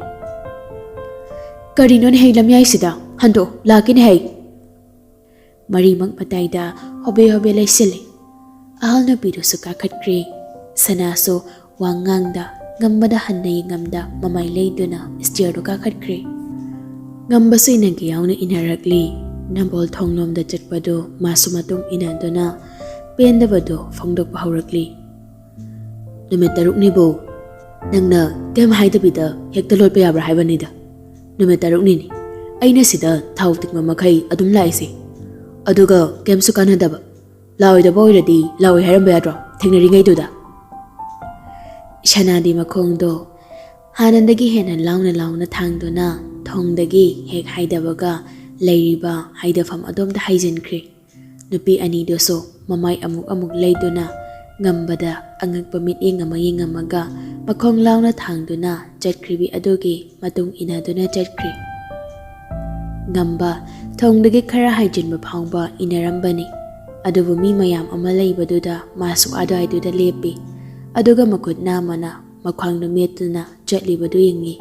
"ꯀꯔꯤꯅꯣꯅꯦ ꯍꯩ ꯂꯝꯌꯥꯏꯁꯤꯗ? ꯍꯟꯗꯣꯛ, ꯂꯥꯛꯀꯦꯅꯦ ꯍꯩ!" ꯃꯔꯤꯃꯛ ꯃꯇꯥꯏꯗ ꯍꯣꯕꯦ ꯍꯣꯕꯦ ꯂꯩꯁꯤꯜꯂꯤ꯫ ꯑꯍꯜ ꯅꯨꯄꯤꯗꯨꯁꯨ ꯀꯥꯈꯠꯈ꯭ꯔꯦ꯫ ꯁꯅꯥꯁꯨ ꯋꯥ ꯉꯥꯡꯗ ꯉꯝꯕꯗ ꯍꯟꯅ ꯌꯦꯡꯉꯝꯗ ꯃꯃꯥꯏ ꯂꯩꯗꯨꯅ stairꯗꯨ ꯀꯥꯈꯠꯈ꯭ꯔꯦ꯫ ꯉꯝꯕꯁꯨ ꯏꯅꯒꯦ ꯌꯥꯎꯅ ꯏꯅꯔꯛꯂꯤ꯫ ꯅꯝꯕꯣꯜ ꯊꯣꯡꯂꯣꯝꯗ ꯆꯠꯄꯗꯨ ꯃꯥꯁꯨ ꯃꯇꯨꯡ ꯏꯅꯗꯨꯅ ꯄꯦꯟꯗꯕꯗꯨ ꯐꯣꯡꯗꯣꯛꯄ ꯍꯧꯔꯛꯂꯤ꯫ "ꯅꯨꯃꯤꯠ ꯇꯔꯨꯛꯅꯤꯕꯨ ꯅꯪꯅ ꯀꯩꯝ ꯍꯥꯏꯗꯕꯤꯗ ꯍꯦꯛꯇ ꯂꯣꯠꯄ ꯌꯥꯕ꯭ꯔꯥ ꯍꯥꯏꯕꯅꯤꯗ? ꯅꯨꯃꯤꯠ ꯇꯔꯨꯛꯅꯤꯅꯤ꯫ ꯑꯩꯅ ꯁꯤꯗ ꯊꯥꯎ ꯇꯤꯡꯕ ꯃꯈꯩ ꯑꯗꯨꯝ ꯂꯥꯛꯏꯁꯦ꯫ ꯑꯗꯨꯒ ꯀꯩꯝꯁꯨ ꯀꯥꯟꯅꯗꯕ꯫ ꯂꯥꯛꯑꯣꯏꯗꯕ ꯑꯣꯏꯔꯗꯤ ꯂꯥꯛꯑꯣꯏ ꯍꯥꯏꯔꯝꯕ ꯌꯥꯗ꯭ꯔꯣ, ꯊꯦꯡꯅꯔꯤꯉꯩꯗꯨꯗ?" ꯁꯅꯥꯗꯤ ꯃꯈꯣꯡꯗꯣ ꯍꯥꯟꯅꯗꯒꯤ ꯍꯦꯟꯅ ꯂꯥꯎꯅ ꯂꯥꯎꯅ ꯊꯥꯡꯗꯨꯅ ꯊꯣꯡꯗꯒꯤ ꯍꯦꯛ ꯍꯥꯏꯗꯕꯒ ꯂꯩꯔꯤꯕ ꯍꯥꯏꯗꯐꯝ ꯑꯗꯣꯝꯗ ꯍꯥꯏꯖꯤꯟꯈ꯭ꯔꯦ꯫ ꯅꯨꯄꯤ ꯑꯅꯤꯗꯨꯁꯨ ꯃꯃꯥꯏ ꯑꯃꯨꯛ ꯑꯃꯨꯛ ꯂꯩꯗꯨꯅ ꯉꯝꯕꯗ ꯑꯉꯛꯄ ꯃꯤꯠꯌꯦꯡ ꯑꯃ ꯌꯦꯡꯉꯝꯃꯒ ꯃꯈꯣꯡ ꯂꯥꯎꯅ ꯊꯥꯡꯗꯨꯅ ꯆꯠꯈ꯭ꯔꯤꯕꯤ ꯑꯗꯨꯒꯤ ꯃꯇꯨꯡ ꯏꯟꯅꯗꯨꯅ ꯆꯠꯈ꯭ꯔꯤ꯫ ꯉꯝꯕ ꯊꯣꯡꯗꯒꯤ ꯈꯔ ꯍꯥꯏꯖꯤꯟꯕ ꯐꯥꯎꯕ ꯏꯟꯅꯔꯝꯕꯅꯤ꯫ ꯑꯗꯨꯕꯨ ꯃꯤ ꯃꯌꯥꯝ ꯑꯃ ꯂꯩꯕꯗꯨꯗ ꯃꯥꯁꯨ ꯑꯗꯨꯋꯥꯏꯗꯨꯗ ꯂꯦꯞꯄꯤ꯫ ꯑꯗꯨꯒ ꯃꯈꯨꯠ ꯅꯥꯝꯃꯅ ꯃꯈ꯭ꯋꯥꯡꯗ ꯃꯦꯠꯇꯨꯅ ꯆꯠꯂꯤꯕꯗꯨ ꯌꯦꯡꯉꯤ꯫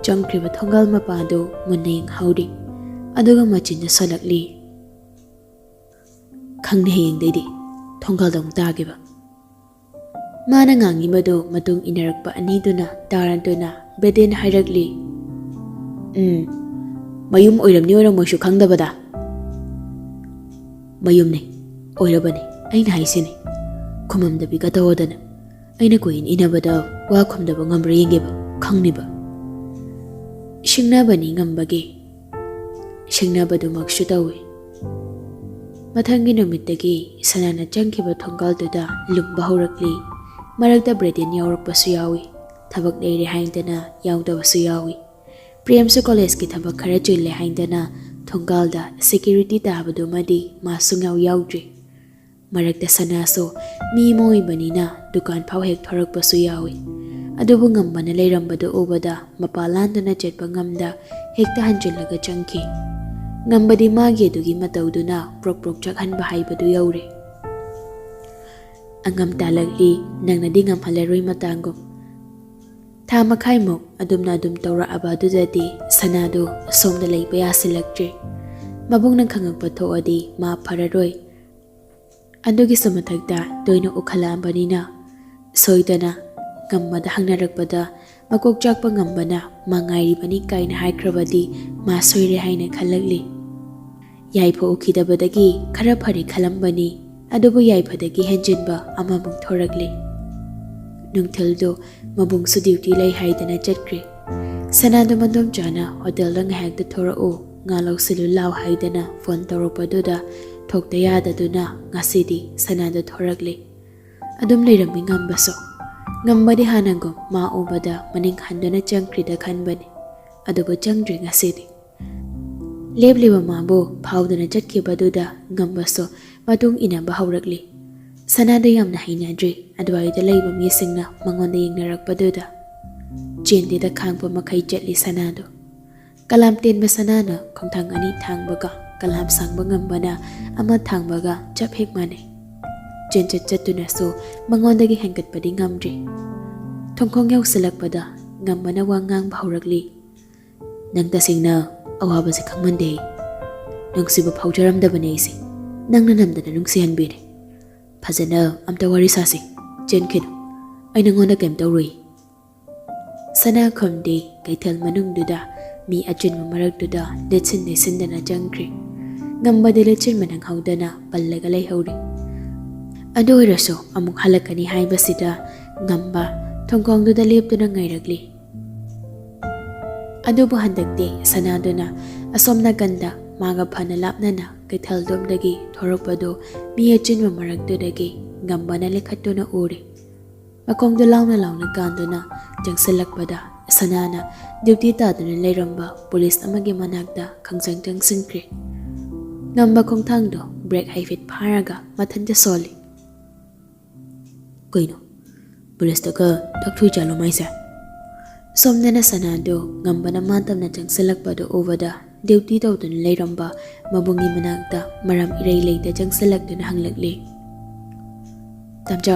ꯆꯪꯈ꯭ꯔꯤꯕ ꯊꯣꯡꯒꯥꯜ ꯃꯄꯥꯗꯨ ꯃꯨꯟꯅ ꯌꯦꯡꯍꯧꯔꯤ꯫ ꯑꯗꯨꯒ ꯃꯆꯤꯟꯗ ꯁꯣꯜꯂꯛꯂꯤ꯫ "ꯈꯪꯅꯤ ꯍꯌꯦꯡꯗꯩꯗꯤ" ꯊꯣꯡꯒꯥꯜꯗ ꯑꯃꯨꯛ ꯇꯥꯈꯤꯕ꯫ ꯃꯥꯅ ꯉꯥꯡꯉꯤꯕꯗꯨ ꯃꯇꯨꯡ ꯏꯟꯅꯔꯛꯄ ꯑꯅꯤꯗꯨꯅ ꯇꯥꯔꯗꯨꯅ ꯕ꯭ꯔꯦꯗꯦꯟ ꯍꯥꯏꯔꯛꯂꯤ꯫ "ꯎꯝ, ꯃꯌꯨꯝ ꯑꯣꯏꯔꯝꯅꯤ ꯑꯣꯏꯔꯝꯃꯣꯏꯁꯨ ꯈꯪꯗꯕꯗ?" "ꯃꯌꯨꯝꯅꯤ, ꯑꯣꯏꯔꯕꯅꯤ, ꯑꯩꯅ ꯍꯥꯏꯁꯤꯅꯤ꯫ ꯈꯨꯃꯝꯗꯕꯤꯒ ꯇꯧꯗꯅ꯫ ꯑꯩꯅ ꯀꯨꯏꯅ ꯏꯟꯅꯕꯗ ꯋꯥ ꯈꯨꯝꯗꯕ ꯉꯝꯕ꯭ꯔꯥ ꯌꯦꯡꯒꯦꯕ, ꯈꯪꯅꯤꯕ꯫" ꯁꯤꯡꯅꯕꯅꯤ ꯉꯝꯕꯒꯤ꯫ ꯁꯤꯡꯅꯕꯗꯨꯃꯛꯁꯨ ꯇꯧꯏ꯫ ꯃꯊꯪꯒꯤ ꯅꯨꯃꯤꯠꯇꯒꯤ ꯁꯅꯥꯅ ꯆꯪꯈꯤꯕ ꯊꯣꯡꯒꯥꯜꯗꯨꯗ ꯂꯨꯝꯕ ꯍꯧꯔꯛꯂꯤ꯫ ꯃꯔꯛꯇ ꯕ꯭ꯔꯦꯗꯦꯟ ꯌꯥꯎꯔꯛꯄꯁꯨ ꯌꯥꯎꯏ꯫ ꯊꯕꯛ ꯂꯩꯔꯦ ꯍꯥꯏꯗꯅ ꯌꯥꯎꯗꯕꯁꯨ ꯌꯥꯎꯏ꯫ ꯄ꯭ꯔꯦꯝꯁꯨ ꯀꯣꯂꯦꯖꯀꯤ ꯊꯕꯛ ꯈꯔ ꯆꯤꯜꯂꯦ ꯍꯥꯏꯗꯅ ꯊꯣꯡꯒꯥꯜꯗ ꯁꯦꯀ꯭ꯌꯨꯔꯤꯇꯤ ꯇꯥꯕꯗꯨꯃꯗꯤ ꯃꯥ ꯁꯨꯡꯌꯥꯎ ꯌꯥꯎꯗ꯭ꯔꯤ꯫ ꯃꯔꯛꯇ ꯁꯅꯥꯁꯨ ꯃꯤ ꯑꯃ ꯑꯣꯏꯕꯅꯤꯅ ꯗꯨꯀꯥꯟ ꯐꯥꯎ ꯍꯦꯛ ꯊꯣꯔꯛꯄꯁꯨ ꯌꯥꯎꯏ꯫ ꯑꯗꯨꯕꯨ ꯉꯝꯕꯅ ꯂꯩꯔꯝꯕꯗꯨ ꯎꯕꯗ ꯃꯄꯥ ꯂꯥꯟꯗꯨꯅ ꯆꯠꯄ ꯉꯝꯗ ꯍꯦꯛꯇ ꯍꯟꯖꯤꯜꯂꯒ ꯆꯪꯈꯤ꯫ ꯉꯝꯕꯗꯤ ꯃꯥꯒꯤ ꯑꯗꯨꯒꯤ ꯃꯇꯧꯗꯨꯅ ꯄ꯭ꯔꯣꯛ ꯄ꯭ꯔꯣꯛ ꯆꯥꯛꯍꯟꯕ ꯍꯥꯏꯕꯗꯨ ꯌꯧꯔꯦ꯫ ꯑꯉꯝ ꯇꯥꯜꯂꯛꯂꯤ, ꯅꯪꯅꯗꯤ ꯉꯝꯍꯜꯂꯔꯣꯏ ꯃꯇꯥꯡꯒꯨꯝ꯫ ꯊꯥ ꯃꯈꯥꯏꯃꯨꯛ ꯑꯗꯨꯝꯅ ꯑꯗꯨꯝ ꯇꯧꯔꯛꯑꯕ ꯑꯗꯨꯗꯗꯤ ꯁꯅꯥꯗꯨ ꯁꯣꯝꯗ ꯂꯩꯕ ꯌꯥꯁꯤꯜꯂꯛꯇ꯭ꯔꯦ꯫ ꯃꯕꯨꯡꯅ ꯈꯪꯉꯛꯄ ꯊꯣꯛꯑꯗꯤ ꯃꯥ ꯐꯔꯔꯣꯏ꯫ ꯑꯗꯨꯒꯤꯁꯨ ꯃꯊꯛꯇ ꯇꯣꯏꯅ ꯎꯈꯠꯂꯛꯑꯕꯅꯤꯅ ꯁꯣꯏꯗꯅ ꯉꯝꯕꯗ ꯍꯪꯅꯔꯛꯄꯗ ꯃꯀꯣꯛ ꯆꯥꯛꯄ ꯉꯝꯕꯅ ꯃꯥ ꯉꯥꯏꯔꯤꯕꯅꯤ ꯀꯥꯏꯅ ꯍꯥꯏꯈ꯭ꯔꯕꯗꯤ ꯃꯥ ꯁꯣꯏꯔꯦ ꯍꯥꯏꯅ ꯈꯜꯂꯛꯂꯤ꯫ ꯌꯥꯏꯐ ꯎꯈꯤꯗꯕꯗꯒꯤ ꯈꯔ ꯐꯔꯦ ꯈꯜꯂꯝꯕꯅꯤ, ꯑꯗꯨꯕꯨ ꯌꯥꯏꯐꯗꯒꯤ ꯍꯦꯟꯖꯤꯟꯕ ꯑꯃꯃꯨꯛ ꯊꯣꯔꯛꯂꯤ꯫ ꯅꯨꯡꯊꯤꯜꯗꯨ ꯃꯕꯨꯡꯁꯨ ꯗ꯭ꯌꯨꯇꯤ ꯂꯩ ꯍꯥꯏꯗꯅ ꯆꯠꯈ꯭ꯔꯦ꯫ ꯁꯅꯥꯗꯨ ꯃꯗꯣꯝꯆꯥꯅ ꯍꯣꯇꯦꯜꯗ ꯉꯥꯏꯍꯥꯛꯇ ꯊꯣꯔꯛꯎ, ꯉꯥ ꯂꯧꯁꯤꯜꯂꯨ ꯂꯥꯎ ꯍꯥꯏꯗꯅ ꯐꯣꯟ ꯇꯧꯔꯛꯄꯗꯨꯗ ꯊꯣꯛꯇ ꯌꯥꯗꯗꯨꯅ ꯉꯁꯤꯗꯤ ꯁꯅꯥꯗꯨ ꯊꯣꯔꯛꯂꯤ꯫ ꯑꯗꯨꯝ ꯂꯩꯔꯝꯃꯤ ꯉꯝꯕꯁꯨ꯫ ꯉꯝꯕꯗꯤ ꯍꯥꯟꯅꯒꯨꯝ ꯃꯥ ꯎꯕꯗ ꯃꯅꯤꯡ ꯍꯟꯗꯨꯅ ꯆꯪꯈ꯭ꯔꯤꯗ ꯈꯟꯕꯅꯤ꯫ ꯑꯗꯨꯕꯨ ꯆꯪꯗ꯭ꯔꯤ ꯉꯁꯤꯗꯤ꯫ ꯂꯦꯞꯂꯤꯕ ꯃꯥꯕꯨ ꯐꯥꯎꯗꯨꯅ ꯆꯠꯈꯤꯕꯗꯨꯗ ꯉꯝꯕꯁꯨ ꯃꯇꯨꯡ ꯏꯟꯅꯕ ꯍꯧꯔꯛꯂꯤ꯫ ꯁꯅꯥꯗ ꯌꯥꯝꯅ ꯍꯩꯅꯗ꯭ꯔꯤ ꯑꯗꯨꯋꯥꯏꯗ ꯂꯩꯕ ꯃꯤꯁꯤꯡꯅ ꯃꯉꯣꯟꯗ ꯌꯦꯡꯅꯔꯛꯄꯗꯨꯗ꯫ ꯆꯦꯟꯗꯦꯗ ꯈꯥꯡꯕ ꯃꯈꯩ ꯆꯠꯂꯤ ꯁꯅꯥꯗꯨ꯫ ꯀꯂꯥꯝ ꯇꯦꯟꯕ ꯁꯅꯥꯅ ꯈꯣꯡꯊꯥꯡ ꯑꯅꯤ ꯊꯥꯡꯕꯒ ꯀꯂꯥꯝ ꯁꯥꯡꯕ ꯉꯝꯕꯅ ꯑꯃ ꯊꯥꯡꯕꯒ ꯆꯞ ꯍꯦꯛ ꯃꯥꯟꯅꯩ꯫ ꯆꯦꯟꯆꯠ ꯆꯠꯇꯨꯅꯁꯨ ꯃꯉꯣꯟꯗꯒꯤ ꯍꯦꯟꯒꯠꯄꯗꯤ ꯉꯝꯗ꯭ꯔꯤ꯫ ꯊꯣꯡꯈꯣꯡ ꯌꯧꯁꯤꯜꯂꯛꯄꯗ ꯉꯝꯕꯅ ꯋꯥ ꯉꯥꯡꯕ ꯍꯧꯔꯛꯂꯤ꯫ "ꯅꯪ ꯇꯁꯦꯡꯅ ꯑꯋꯥꯕꯁꯦ ꯈꯪꯃꯟꯗꯦ꯫ ꯅꯨꯡꯁꯤꯕ ꯐꯥꯎꯖꯔꯝꯗꯕꯅꯦ ꯑꯩꯁꯦ꯫ ꯅꯪꯅ ꯅꯝꯗꯅ ꯅꯨꯡꯁꯤꯍꯟꯕꯤꯔꯦ꯫ ꯐꯖꯅ ꯑꯝꯇ ꯋꯥꯔꯤ ꯁꯥꯁꯤ꯫ ꯆꯦꯟꯈꯤꯅꯨ꯫ ꯑꯩ ꯅꯪꯉꯣꯟꯗ ꯀꯩꯝ ꯇꯧꯔꯨꯏ꯫" ꯁꯅꯥ ꯈꯨꯝꯗꯦ꯫ ꯀꯩꯊꯦꯜ ꯃꯅꯨꯡꯗꯨꯗ ꯃꯤ ꯑꯆꯤꯟꯕ ꯃꯔꯛꯇꯨꯗ ꯂꯤꯠꯁꯤꯟ ꯂꯤꯠꯁꯤꯟꯗꯅ ꯆꯪꯈ꯭ꯔꯦ꯫ ꯉꯝꯕꯗꯤ ꯂꯤꯠꯁꯤꯟꯕ ꯅꯪꯍꯧꯗꯅ ꯄꯜꯂꯒ ꯂꯩꯍꯧꯔꯦ꯫ ꯑꯗꯨ ꯑꯣꯏꯔꯁꯨ ꯑꯃꯨꯛ ꯍꯜꯂꯛꯀꯅꯤ ꯍꯥꯏꯕꯁꯤꯗ ꯉꯝꯕ ꯊꯣꯡꯈꯣꯡꯗꯨꯗ ꯂꯦꯞꯇꯨꯅ ꯉꯥꯏꯔꯛꯂꯤ꯫ ꯑꯗꯨꯕꯨ ꯍꯟꯗꯛꯇꯤ ꯁꯅꯥꯗꯨꯅ ꯑꯁꯣꯝ ꯅꯥꯀꯟꯗ ꯃꯥꯒ ꯐꯅ ꯂꯥꯞꯅꯅ ꯀꯩꯊꯦꯜꯗꯣꯝꯗꯒꯤ ꯊꯣꯔꯛꯄꯗꯨ ꯃꯤ ꯑꯆꯤꯟꯕ ꯃꯔꯛꯇꯨꯗꯒꯤ ꯉꯝꯕꯅ ꯂꯦꯈꯠꯇꯨꯅ ꯎꯔꯦ꯫ ꯃꯈꯣꯡꯗꯨ ꯂꯥꯎꯅ ꯂꯥꯎꯅ ꯀꯥꯟꯗꯨꯅ ꯆꯪꯁꯤꯜꯂꯛꯄꯗ ꯁꯅꯥꯅ ꯗ꯭ꯌꯨꯇꯤ ꯇꯥꯗꯨꯅ ꯂꯩꯔꯝꯕ ꯄꯨꯂꯤꯁ ꯑꯃꯒꯤ ꯃꯅꯥꯛꯇ ꯈꯪꯆꯪ ꯆꯪꯁꯤꯟꯈ꯭ꯔꯦ꯫ ꯉꯝꯕ ꯈꯣꯡꯊꯥꯡꯗꯣ ꯕ꯭ꯔꯦꯛ ꯍꯥꯏꯐꯦꯠ ꯐꯥꯔꯒ ꯃꯊꯟꯇ ꯁꯣꯜꯂꯤ꯫ "ꯀꯩꯅꯣ? ꯄꯨꯂꯤꯁꯇꯒ ꯇꯛꯊꯨꯏ ꯆꯥꯂꯣ ꯃꯥꯏꯁꯦ?" ꯁꯣꯝꯗꯅ ꯁꯅꯥꯗꯨ ꯉꯝꯕꯅ ꯃꯥ ꯇꯝꯅ ꯆꯪꯁꯤꯜꯂꯛꯄꯗꯨ ꯎꯕꯗ ꯗ꯭ꯌꯨꯇꯤ ꯇꯧꯗꯨꯅ ꯂꯩꯔꯝꯕ ꯃꯕꯨꯡꯒꯤ ꯃꯅꯥꯛꯇ ꯃꯔꯝ ꯏꯔꯩ ꯂꯩꯇ ꯆꯪꯁꯤꯜꯂꯛꯇꯨꯅ ꯍꯪꯂꯛꯂꯤ꯫ "ꯇꯥꯝꯆꯥ,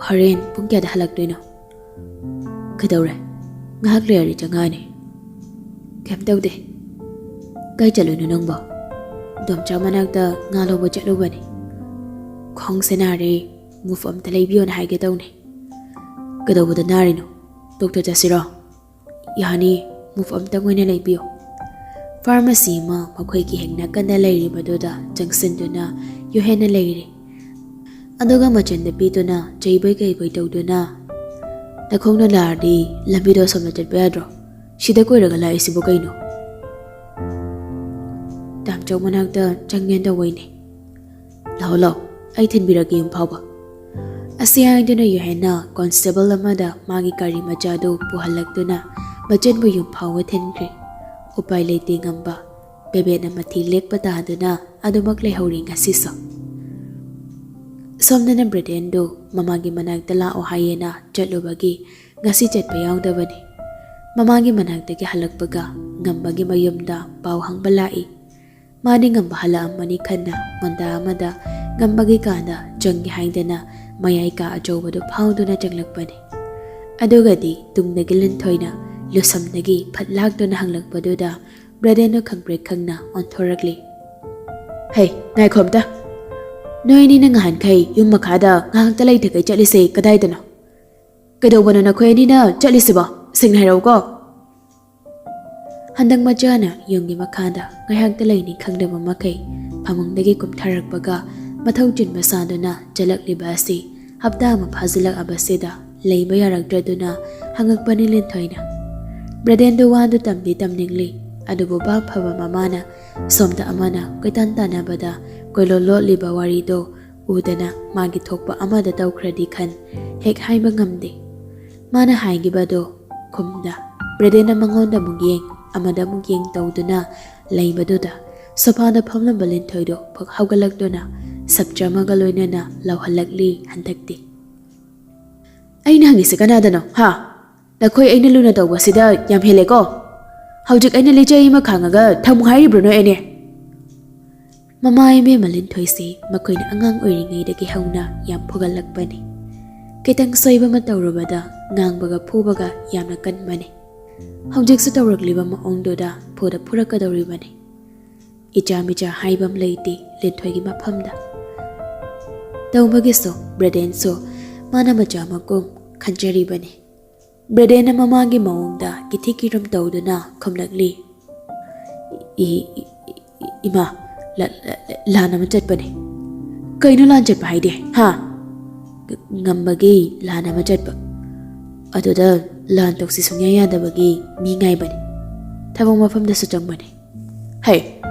ꯍꯣꯔꯦꯟ ꯄꯨꯡ ꯀꯌꯥꯗ ꯍꯜꯂꯛꯇꯣꯏꯅꯣ?" "ꯀꯩꯗꯧꯔꯦ? ꯉꯥꯏꯍꯥꯛ ꯂꯩꯔꯗꯤ ꯆꯪꯉꯛꯑꯅꯤ꯫" "ꯀꯩꯝ ꯇꯧꯗꯦ꯫" "ꯀꯥꯏ ꯆꯠꯂꯨꯏꯅꯣ ꯅꯪꯕꯣ?" "ꯇꯣꯝꯆꯥ ꯃꯅꯥꯛꯇ ꯉꯥ ꯂꯧꯕ ꯆꯠꯂꯨꯕꯅꯤ꯫ ꯈꯣꯡꯁꯦ ꯅꯥꯔꯦ, ꯃꯨꯐ ꯑꯝꯇ ꯂꯩꯕꯤꯌꯣꯅ ꯍꯥꯏꯒꯦ ꯇꯧꯅꯤ꯫" "ꯀꯩꯗꯧꯕꯗ ꯅꯥꯔꯤꯅꯣ? ꯗꯣꯛꯇꯔ ꯆꯠꯁꯤꯔꯣ?" "ꯌꯥꯅꯤ, ꯃꯨꯐ ꯑꯝꯇꯪ ꯑꯣꯏꯅ ꯂꯩꯕꯤꯌꯨ꯫" ꯐꯥꯔꯃꯥꯁꯤ ꯑꯃ ꯃꯈꯣꯏꯒꯤ ꯍꯦꯛ ꯅꯥꯀꯟꯗ ꯂꯩꯔꯤꯕꯗꯨꯗ ꯆꯪꯁꯤꯟꯗꯨꯅ ꯌꯨꯍꯦꯟꯅ ꯂꯩꯔꯦ꯫ ꯑꯗꯨꯒ ꯃꯆꯟꯗ ꯄꯤꯗꯨꯅ ꯆꯩꯕꯣꯏ ꯀꯩꯕꯣꯏ ꯇꯧꯗꯨꯅ, "ꯅꯈꯣꯡꯅ ꯂꯥꯛꯑꯗꯤ ꯂꯝꯕꯤꯗꯣ ꯑꯁꯣꯝꯗ ꯆꯠꯄ ꯌꯥꯗ꯭ꯔꯣ? ꯁꯤꯗ ꯀꯣꯏꯔꯒ ꯂꯥꯛꯏꯁꯤꯕꯨ ꯀꯩꯅꯣ?" "ꯇꯥꯝꯆꯧ ꯃꯅꯥꯛꯇ ꯆꯪꯒꯦꯅ ꯇꯧꯕꯩꯅꯦ꯫" "ꯂꯥꯛꯑꯣ, ꯂꯥꯛꯑꯣ, ꯑꯩ ꯊꯤꯟꯕꯤꯔꯛꯀꯦ ꯌꯨꯝ ꯐꯥꯎꯕ꯫" ꯑꯁꯤ ꯍꯥꯏꯗꯨꯅ ꯌꯨꯍꯦꯟꯅ ꯀꯣꯟꯁꯇꯦꯕꯜ ꯑꯃꯗ ꯃꯥꯒꯤ ꯒꯥꯔꯤ ꯃꯆꯥꯗꯨ ꯄꯨꯍꯜꯂꯛꯇꯨꯅ ꯃꯆꯟꯕꯨ ꯌꯨꯝ ꯐꯥꯎꯕ ꯊꯤꯟꯈ꯭ꯔꯦ꯫ ꯎꯄꯥꯏ ꯂꯩꯇꯦ ꯉꯝꯕ꯫ ꯕꯦꯕꯦꯠꯅ ꯃꯊꯤ ꯂꯦꯛꯄ ꯇꯥꯗꯨꯅ ꯑꯗꯨꯃꯛ ꯂꯩꯍꯧꯔꯤ ꯉꯁꯤꯁꯨ꯫ ꯁꯣꯝꯗꯅ ꯕ꯭ꯔꯦꯗꯦꯟꯗꯨ ꯃꯃꯥꯒꯤ ꯃꯅꯥꯛꯇ ꯂꯥꯛꯑꯣ ꯍꯥꯏꯌꯦꯅ ꯆꯠꯂꯨꯕꯒꯤ ꯉꯁꯤ ꯆꯠꯄ ꯌꯥꯎꯗꯕꯅꯤ꯫ ꯃꯃꯥꯒꯤ ꯃꯅꯥꯛꯇꯒꯤ ꯍꯜꯂꯛꯄꯒ ꯉꯝꯕꯒꯤ ꯃꯌꯨꯝꯗ ꯄꯥꯎ ꯍꯪꯕ ꯂꯥꯛꯏ꯫ ꯃꯥꯗꯤ ꯉꯝꯕ ꯍꯜꯂꯛꯑꯝꯃꯅꯤ ꯈꯟꯅ ꯉꯟꯇꯥ ꯑꯃꯗ ꯉꯝꯕꯒꯤ ꯀꯥꯗ ꯆꯪꯒꯦ ꯍꯥꯏꯗꯅ ꯃꯌꯥꯏ ꯀꯥ ꯑꯆꯧꯕꯗꯨ ꯐꯥꯎꯗꯨꯅ ꯆꯪꯂꯛꯄꯅꯤ꯫ ꯑꯗꯨꯒꯗꯤ ꯇꯨꯡꯗꯒꯤ ꯂꯤꯟꯊꯣꯏꯅ ꯂꯨꯁꯝꯗꯒꯤ ꯐꯠ ꯂꯥꯛꯇꯨꯅ ꯍꯪꯂꯛꯄꯗꯨꯗ ꯕ꯭ꯔꯦꯗꯦꯟꯗꯣ ꯈꯪꯄ꯭ꯔꯦꯛ ꯈꯪꯅ ꯑꯣꯟꯊꯣꯔꯛꯂꯤ꯫ "ꯍꯩ, ꯉꯥꯏꯈꯣ ꯑꯝꯇ꯫ ꯅꯣꯏ ꯑꯅꯤꯅ ꯉꯍꯥꯟꯈꯩ ꯌꯨꯝ ꯃꯈꯥꯗ ꯉꯥꯏꯍꯥꯛꯇ ꯂꯩꯊꯒꯩ ꯆꯠꯂꯤꯁꯦ ꯀꯗꯥꯏꯗꯅꯣ? ꯀꯩꯗꯧꯕꯅꯣ ꯅꯈꯣꯏ ꯑꯅꯤꯅ ꯆꯠꯂꯤꯁꯤꯕꯣ? ꯁꯦꯡꯅ ꯍꯥꯏꯔꯛꯎꯀꯣ꯫" ꯍꯟꯗꯛ ꯃꯆꯥꯅ ꯌꯨꯝꯒꯤ ꯃꯈꯥꯗ ꯉꯥꯏꯍꯥꯛꯇ ꯂꯩꯅꯤ ꯈꯪꯗꯕ ꯃꯈꯩ ꯐꯃꯨꯡꯗꯒꯤ ꯀꯨꯝꯊꯔꯛꯄꯒ ꯃꯊꯧ ꯆꯤꯟꯕ ꯁꯥꯗꯨꯅ ꯆꯠꯂꯛꯂꯤꯕ ꯑꯁꯤ ꯍꯞꯇꯥ ꯑꯃ ꯐꯥꯖꯤꯜꯂꯛꯑꯕꯁꯤꯗ ꯂꯩꯕ ꯌꯥꯔꯛꯇ꯭ꯔꯗꯨꯅ ꯍꯪꯉꯛꯄꯅꯤ ꯂꯤꯟꯊꯣꯏꯅ꯫ ꯕ꯭ꯔꯦꯗꯦꯟꯗꯣ ꯋꯥꯗꯨ ꯇꯝꯗꯤ ꯇꯝꯅꯤꯡꯂꯤ, ꯑꯗꯨꯕꯨ ꯚꯥꯞ ꯐꯕ ꯃꯃꯥꯅ ꯁꯣꯝꯗ ꯑꯃꯅ ꯀꯣꯏꯇꯥꯟ ꯇꯥꯟꯅꯕꯗ ꯀꯣꯏꯂꯣꯠ ꯂꯣꯠꯂꯤꯕ ꯋꯥꯔꯤꯗꯣ ꯎꯗꯅ ꯃꯥꯒꯤ ꯊꯣꯛꯄ ꯑꯃꯗ ꯇꯧꯈ꯭ꯔꯗꯤ ꯈꯟ ꯍꯦꯛ ꯍꯥꯏꯕ ꯉꯝꯗꯦ꯫ ꯃꯥꯅ ꯍꯥꯏꯈꯤꯕꯗꯣ ꯈꯨꯝꯗ ꯕ꯭ꯔꯦꯗꯦꯟꯅ ꯃꯉꯣꯟꯗ ꯑꯃꯨꯛ ꯌꯦꯡ, ꯑꯃꯗ ꯑꯃꯨꯛ ꯌꯦꯡ ꯇꯧꯗꯨꯅ ꯂꯩꯕꯗꯨꯗ ꯁꯣꯐꯥꯗ ꯐꯝꯂꯝꯕ ꯂꯤꯟꯊꯣꯏꯗꯣ ꯐꯛ ꯍꯧꯒꯠꯂꯛꯇꯨꯅ ꯁꯞꯆꯝ ꯑꯃꯒ ꯂꯣꯏꯅꯅ ꯂꯥꯎꯍꯜꯂꯛꯂꯤ ꯍꯟꯗꯛꯇꯤ꯫ "ꯑꯩꯅ ꯍꯪꯉꯤꯁꯦ ꯀꯅꯥꯗꯅꯣ, ꯍꯥ? ꯅꯈꯣꯏ ꯑꯩꯅ ꯂꯨꯅ ꯇꯧꯕꯁꯤꯗ ꯌꯥꯝ ꯍꯦꯜꯂꯦꯀꯣ꯫ ꯍꯧꯖꯤꯛ ꯑꯩꯅ ꯂꯤꯆꯩ ꯑꯃ ꯈꯥꯡꯉꯒ ꯊꯝꯃꯨ ꯍꯥꯏꯔꯤꯕ꯭ꯔꯣ ꯅꯣꯏ ꯑꯅꯤ?" ꯃꯃꯥ ꯏꯕꯦꯝꯃ ꯂꯤꯟꯊꯣꯏꯁꯤ ꯃꯈꯣꯏꯅ ꯑꯉꯥꯡ ꯑꯣꯏꯔꯤꯉꯩꯗꯒꯤ ꯍꯧꯅ ꯌꯥꯝ ꯐꯨꯒꯠꯂꯛꯄꯅꯤ꯫ ꯈꯤꯇꯪ ꯁꯣꯏꯕ ꯑꯃ ꯇꯧꯔꯨꯕꯗ ꯉꯥꯡꯕꯒ ꯐꯨꯕꯒ ꯌꯥꯝꯅ ꯀꯟꯕꯅꯤ꯫ ꯍꯧꯖꯤꯛꯁꯨ ꯇꯧꯔꯛꯂꯤꯕ ꯃꯑꯣꯡꯗꯨꯗ ꯐꯨꯗ ꯐꯨꯔꯛꯀꯗꯧꯔꯤꯕꯅꯤ꯫ ꯏꯆꯥ ꯃꯤꯆꯥ ꯍꯥꯏꯕ ꯑꯃ ꯂꯩꯇꯦ ꯂꯤꯟꯊꯣꯏꯒꯤ ꯃꯐꯝꯗ꯫ ꯇꯧꯕꯒꯤꯁꯨ ꯕ꯭ꯔꯦꯗꯦꯟꯁꯨ ꯃꯥꯅ ꯃꯆꯥ ꯃꯀꯨꯝ ꯈꯟꯖꯔꯤꯕꯅꯤ꯫ ꯕ꯭ꯔꯦꯗꯦꯟꯅ ꯃꯃꯥꯒꯤ ꯃꯑꯣꯡꯗ ꯀꯤꯊꯤ ꯀꯤꯔꯨꯝ ꯇꯧꯗꯨꯅ ꯈꯨꯝꯂꯛꯂꯤ, "ꯏ-, ꯏ-, ꯏ-, ꯏꯃꯥ, ꯂ-, ꯂ-, ꯂꯥꯟ ꯑꯃ ꯆꯠꯄꯅꯦ꯫" "ꯀꯩꯅꯣ ꯂꯥꯟ ꯆꯠꯄ ꯍꯥꯏꯗꯤ? ꯍꯥ?" "ꯉꯝꯕꯒꯤ ꯂꯥꯟ ꯑꯃ ꯆꯠꯄ꯫ ꯑꯗꯨꯗ ꯂꯥꯟ ꯇꯧꯁꯤ ꯁꯨꯡꯌꯥ ꯌꯥꯗꯕꯒꯤ ꯃꯤ ꯉꯥꯏꯕꯅꯤ꯫ ꯊꯕꯛ ꯃꯐꯝꯗꯁꯨ ꯆꯪꯕꯅꯤ꯫" "ꯍꯩ,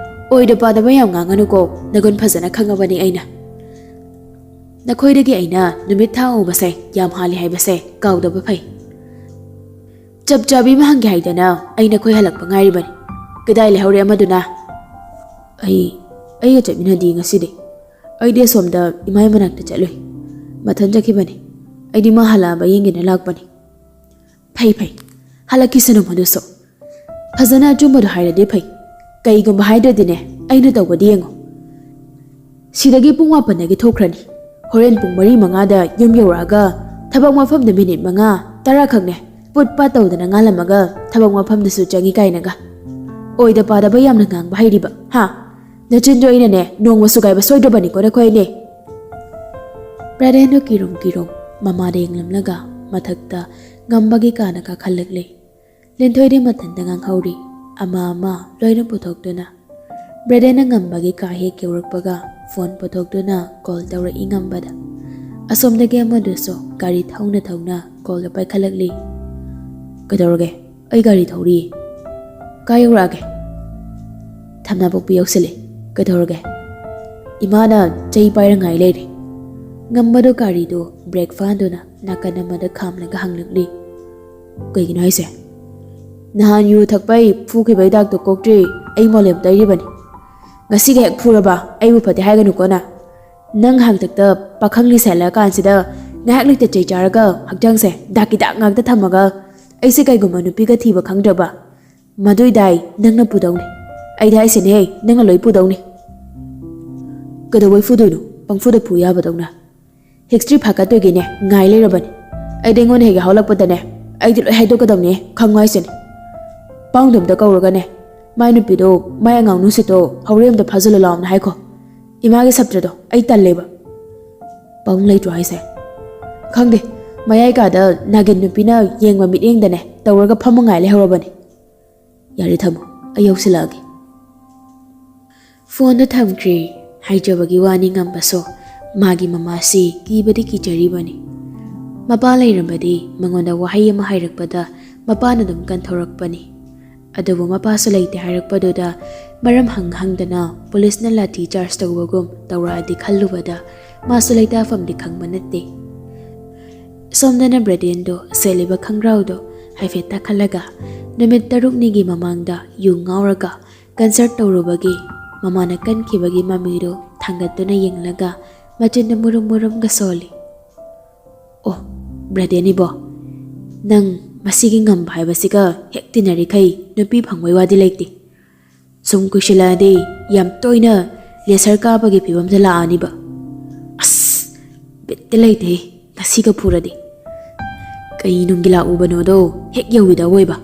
ꯑꯣꯏꯗ ꯄꯥꯗꯕ ꯌꯥꯝ ꯉꯥꯡꯒꯅꯨꯀꯣ, ꯅꯒꯨꯟ ꯐꯖꯅ ꯈꯪꯉꯕꯅꯤ ꯑꯩꯅ꯫ ꯅꯈꯣꯏꯗꯒꯤ ꯑꯩꯅ ꯅꯨꯃꯤꯠ ꯊꯥ ꯎꯕꯁꯦ ꯌꯥꯝ ꯍꯥꯜꯂꯤ ꯍꯥꯏꯕꯁꯦ ꯀꯥꯎꯗꯕ ꯐꯩ꯫ ꯆꯞ ꯆꯥꯕꯤ ꯑꯃ ꯍꯪꯒꯦ ꯍꯥꯏꯗꯅ ꯑꯩ ꯅꯈꯣꯏ ꯍꯜꯂꯛꯄ ꯉꯥꯏꯔꯤꯕꯅꯤ꯫ ꯀꯗꯥꯏ ꯂꯩꯍꯧꯔꯦ ꯑꯃꯗꯨꯅ?" "ꯑꯩ, ꯑꯩꯒ ꯆꯠꯃꯤꯟꯅꯗꯤ ꯉꯁꯤꯗꯤ꯫ ꯑꯩꯗꯤ ꯑꯁꯣꯝꯗ ꯏꯃꯥꯏ ꯃꯅꯥꯛꯇ ꯆꯠꯂꯨꯏ꯫ ꯃꯊꯟ ꯆꯠꯈꯤꯕꯅꯤ꯫ ꯑꯩꯗꯤ ꯃꯥ ꯍꯜꯂꯛꯑꯕ ꯌꯦꯡꯒꯦꯅ ꯂꯥꯛꯄꯅꯤ꯫" "ꯐꯩ, ꯐꯩ꯫ ꯍꯜꯂꯛꯈꯤꯁꯅꯨ ꯃꯗꯨꯁꯨ꯫ ꯐꯖꯅ ꯑꯆꯨꯝꯕꯗꯣ ꯍꯥꯏꯔꯗꯤ ꯐꯩ꯫ ꯀꯩꯒꯨꯝꯕ ꯍꯥꯏꯗ꯭ꯔꯗꯤꯅꯦ, ꯑꯩꯅ ꯇꯧꯕꯗꯤ ꯌꯦꯡꯉꯣ꯫ ꯁꯤꯗꯒꯤ ꯄꯨꯡ ꯃꯥꯄꯟꯗꯒꯤ ꯊꯣꯛꯈ꯭ꯔꯅꯤ꯫ ꯍꯣꯔꯦꯟ ꯄꯨꯡ ꯃꯔꯤ ꯃꯉꯥꯗ ꯌꯨꯝ ꯌꯧꯔꯛꯑꯒ ꯊꯕꯛ ꯃꯐꯝꯗ ꯃꯤꯅꯤꯠ ꯃꯉꯥ, ꯇꯔꯥ ꯈꯛꯅꯦ ꯄꯨꯠ ꯄꯥꯠ ꯇꯧꯗꯅ ꯉꯥꯜꯂꯝꯃꯒ ꯊꯕꯛ ꯃꯐꯝꯗꯁꯨ ꯆꯪꯉꯤ ꯀꯥꯏꯅꯒ꯫ ꯑꯣꯏꯗ ꯄꯥꯗꯕ ꯌꯥꯝꯅ ꯉꯥꯡꯕ ꯍꯩꯔꯤꯕ, ꯍꯥ? ꯅꯆꯤꯟꯗꯣ ꯑꯩꯅꯅꯦ ꯅꯣꯡꯃ ꯁꯨꯒꯥꯏꯕ ꯁꯣꯏꯗ꯭ꯔꯕꯅꯤꯀꯣ ꯅꯈꯣꯏ ꯑꯅꯤ꯫" ꯕ꯭ꯔꯦꯗꯦꯟꯗꯣ ꯀꯤꯔꯨꯝ ꯀꯤꯔꯨꯝ ꯃꯃꯥꯗ ꯌꯦꯡꯂꯝꯂꯒ ꯃꯊꯛꯇ ꯉꯝꯕꯒꯤ ꯀꯥꯅ ꯀꯥꯈꯠꯂꯛꯂꯦ꯫ ꯂꯤꯟꯊꯣꯏꯗꯤ ꯃꯊꯟꯇ ꯉꯥꯡꯍꯧꯔꯤ꯫ ꯑꯃ ꯑꯃ ꯂꯣꯏꯅ ꯄꯨꯊꯣꯛꯇꯨꯅ꯫ ꯕ꯭ꯔꯦꯗꯦꯟꯅ ꯉꯝꯕꯒꯤ ꯀꯥ ꯍꯦꯛ ꯌꯧꯔꯛꯄꯒ ꯐꯣꯟ ꯄꯨꯊꯣꯛꯇꯨꯅ ꯀꯣꯜ ꯇꯧꯔꯛꯏ ꯉꯝꯕꯗ꯫ ꯑꯁꯣꯝꯗꯒꯤ ꯑꯃꯗꯨꯁꯨ ꯒꯥꯔꯤ ꯊꯧꯅ ꯊꯧꯅ ꯀꯣꯜꯗ ꯄꯥꯏꯈꯠꯂꯛꯂꯤ꯫ "ꯀꯩꯗꯧꯔꯒꯦ? ꯑꯩ ꯒꯥꯔꯤ ꯊꯧꯔꯤꯌꯦ꯫" "ꯀꯥꯏ ꯌꯧꯔꯛꯑꯒꯦ?" "ꯊꯝꯅꯥꯄꯣꯛꯄꯤ ꯌꯧꯁꯤꯜꯂꯦ꯫" "ꯀꯩꯗꯧꯔꯒꯦ?" "ꯏꯃꯥꯅ ꯆꯩ ꯄꯥꯏꯔ ꯉꯥꯏ ꯂꯩꯔꯦ꯫" ꯉꯝꯕꯗꯣ ꯒꯥꯔꯤꯗꯣ ꯕ꯭ꯔꯦꯛ ꯐꯥꯗꯨꯅ ꯅꯥꯀꯟ ꯑꯃꯗ ꯈꯥꯝꯂꯒ ꯍꯪꯂꯛꯂꯤ꯫ "ꯀꯩꯒꯤꯅꯣ ꯍꯥꯏꯁꯦ?" "ꯅꯍꯥꯟ ꯌꯨ ꯊꯛꯄꯩ ꯐꯨꯈꯤꯕꯩ ꯗꯥꯛꯇꯣ ꯀꯣꯛꯇ꯭ꯔꯤ꯫ ꯑꯩ ꯃꯣꯂꯦꯝ ꯇꯩꯔꯤꯕꯅꯤ꯫ ꯉꯁꯤꯒ ꯍꯦꯛ ꯐꯨꯔꯕ ꯑꯩꯕꯨ ꯐꯠꯇꯦ ꯍꯥꯏꯒꯅꯨꯀꯣ ꯅꯪ꯫ ꯅꯪ ꯍꯥꯡꯇꯛꯇ ꯄꯥꯈꯪ ꯂꯤꯁꯜꯂꯀꯥꯟꯁꯤꯗ ꯉꯥꯏꯍꯥꯛ ꯂꯩꯇ ꯆꯩ ꯆꯥꯔꯒ ꯍꯛꯆꯥꯡꯁꯦ ꯗꯥꯛꯀꯤ ꯗꯥꯛ ꯉꯥꯛꯇ ꯊꯝꯃꯒ ꯑꯩꯁꯦ ꯀꯩꯒꯨꯝꯕ ꯅꯨꯄꯤꯒ ꯊꯤꯕ ꯈꯪꯗ꯭ꯔꯕ, ꯃꯗꯨꯏ ꯗꯥꯏ ꯅꯪꯅ ꯄꯨꯗꯧꯅꯤ꯫ ꯑꯩꯗꯤ ꯍꯥꯏꯁꯤꯅꯦꯍꯦ, ꯅꯪꯅ ꯂꯣꯏ ꯄꯨꯗꯧꯅꯤ꯫" "ꯀꯩꯗꯧꯕꯩ ꯐꯨꯗꯣꯏꯅꯣ? ꯄꯪꯐꯨꯗ ꯐꯨ ꯌꯥꯕꯗꯧꯅ꯫ ꯍꯤꯁꯇ꯭ꯔꯤ ꯐꯥꯀꯠꯇꯣꯏꯒꯤꯅꯦ ꯉꯥꯏ ꯂꯩꯔꯕꯅꯤ꯫ ꯑꯩꯗꯤ ꯑꯩꯉꯣꯟꯗ ꯍꯦꯛ ꯌꯥꯍꯧꯂꯛꯄꯗꯅꯦ ꯑꯩꯗꯤ ꯂꯣꯏ ꯍꯥꯏꯗꯣꯛꯀꯗꯕꯅꯤ, ꯈꯪꯉꯣ ꯍꯥꯏꯁꯤꯅꯦ꯫" ꯄꯥꯎꯗꯝꯗ ꯀꯧꯔꯒꯅꯦ, "ꯃꯥꯏ ꯅꯨꯄꯤꯗꯣ, ꯃꯥꯏ ꯑꯉꯥꯡ ꯅꯨꯡꯁꯤꯠꯇꯣ ꯍꯧꯔꯦꯟ ꯑꯝꯇ ꯐꯥꯖꯤꯜꯂꯨ ꯂꯥꯎꯅ ꯍꯥꯏꯈꯣ꯫ ꯏꯃꯥꯒꯤ ꯁꯞꯇ꯭ꯔꯗꯣ ꯑꯩ ꯇꯜꯂꯦꯕ꯫" "ꯄꯥꯕꯨꯡ ꯂꯩꯇ꯭ꯔꯣ ꯍꯥꯏꯁꯦ?" "ꯈꯪꯗꯦ, ꯃꯌꯥꯏ ꯀꯥꯗ ꯅꯥꯒꯤꯟ ꯅꯨꯄꯤꯅ ꯌꯦꯡꯕ ꯃꯤꯠꯌꯦꯡꯗꯅꯦ ꯇꯧꯔꯒ ꯐꯝꯃꯉꯥꯏ ꯂꯩꯍꯧꯔꯕꯅꯤ꯫ ꯌꯥꯔꯦ, ꯊꯝꯃꯣ, ꯑꯩ ꯌꯧꯁꯤꯜꯂꯛꯑꯒꯦ꯫ ꯐꯣꯟꯗꯣ ꯊꯝꯈ꯭ꯔꯦ꯫ ꯍꯥꯏꯖꯕꯒꯤ ꯋꯥꯅꯤ ꯉꯝꯕꯁꯨ, ꯃꯥꯒꯤ ꯃꯃꯥꯁꯤ ꯀꯤꯕꯗꯤ ꯀꯤꯖꯔꯤꯕꯅꯤ꯫ ꯃꯄꯥ ꯂꯩꯔꯝꯕꯗꯤ ꯃꯉꯣꯟꯗ ꯋꯥꯍꯩ ꯑꯃ ꯍꯥꯏꯔꯛꯄꯗ ꯃꯄꯥꯅ ꯑꯗꯨꯝ ꯀꯟꯊꯧꯔꯛꯄꯅꯤ꯫ ꯑꯗꯨꯕꯨ ꯃꯄꯥꯁꯨ ꯂꯩꯇꯦ ꯍꯥꯏꯔꯛꯄꯗꯨꯗ ꯃꯔꯝ ꯍꯪ ꯍꯪꯗꯅ ꯄꯨꯂꯤꯁꯅ ꯂꯥꯊꯤ ꯆꯥꯔꯖ ꯇꯧꯕꯒꯨꯝ ꯇꯧꯔꯛꯑꯗꯤ ꯈꯜꯂꯨꯕꯗ ꯃꯥꯁꯨ ꯂꯩꯇꯥꯐꯝꯗꯤ ꯈꯪꯕ ꯅꯠꯇꯦ꯫ ꯁꯣꯝꯗꯅ ꯕ꯭ꯔꯦꯗꯦꯟꯗꯣ ꯁꯦꯠꯂꯤꯕ ꯈꯪꯒ꯭ꯔꯥꯎꯗꯣ ꯍꯥꯏꯐꯦꯠ ꯇꯥꯈꯠꯂꯒ ꯅꯨꯃꯤꯠ ꯇꯔꯨꯛꯅꯤꯒꯤ ꯃꯃꯥꯡꯗ ꯌꯨ ꯉꯥꯎꯔꯒ ꯀꯟꯁꯔꯠ ꯇꯧꯔꯨꯕꯒꯤ ꯃꯃꯥꯅ ꯀꯟꯈꯤꯕꯒꯤ ꯃꯃꯤꯗꯨ ꯊꯥꯡꯒꯠꯇꯨꯅ ꯌꯦꯡꯂꯒ ꯃꯆꯤꯟꯗ ꯃꯨꯔꯨꯝ ꯃꯨꯔꯨꯝꯒ ꯁꯣꯜꯂꯤ꯫ "ꯑꯣ, ꯕ꯭ꯔꯗꯦꯟ ꯏꯕꯣ, ꯅꯪ ꯃꯁꯤꯒꯤ ꯉꯝꯕ ꯍꯥꯏꯕꯁꯤꯒ ꯍꯦꯛ ꯇꯤꯟꯅꯔꯤꯈꯩ ꯅꯨꯄꯤ ꯐꯪꯕꯩ ꯋꯥꯗꯤ ꯂꯩꯇꯦ꯫ ꯁꯨꯝ ꯀꯨꯏꯁꯤꯜꯂꯛꯑꯗꯤ ꯌꯥꯝ ꯇꯣꯏꯅ ꯂꯦꯁꯔ ꯀꯥꯕꯒꯤ ꯐꯤꯕꯝꯗ ꯂꯥꯛꯑꯅꯤꯕ꯫ ꯑꯁ, ꯕꯤꯠꯇꯤ ꯂꯩꯇꯦ ꯉꯁꯤꯒ ꯐꯨꯔꯗꯤ꯫ ꯀꯩ ꯅꯨꯡꯒꯤ ꯂꯥꯛꯎꯕꯅꯣꯗꯣ ꯍꯦꯛ ꯌꯧꯈꯤꯗꯕ ꯑꯣꯏꯕ꯫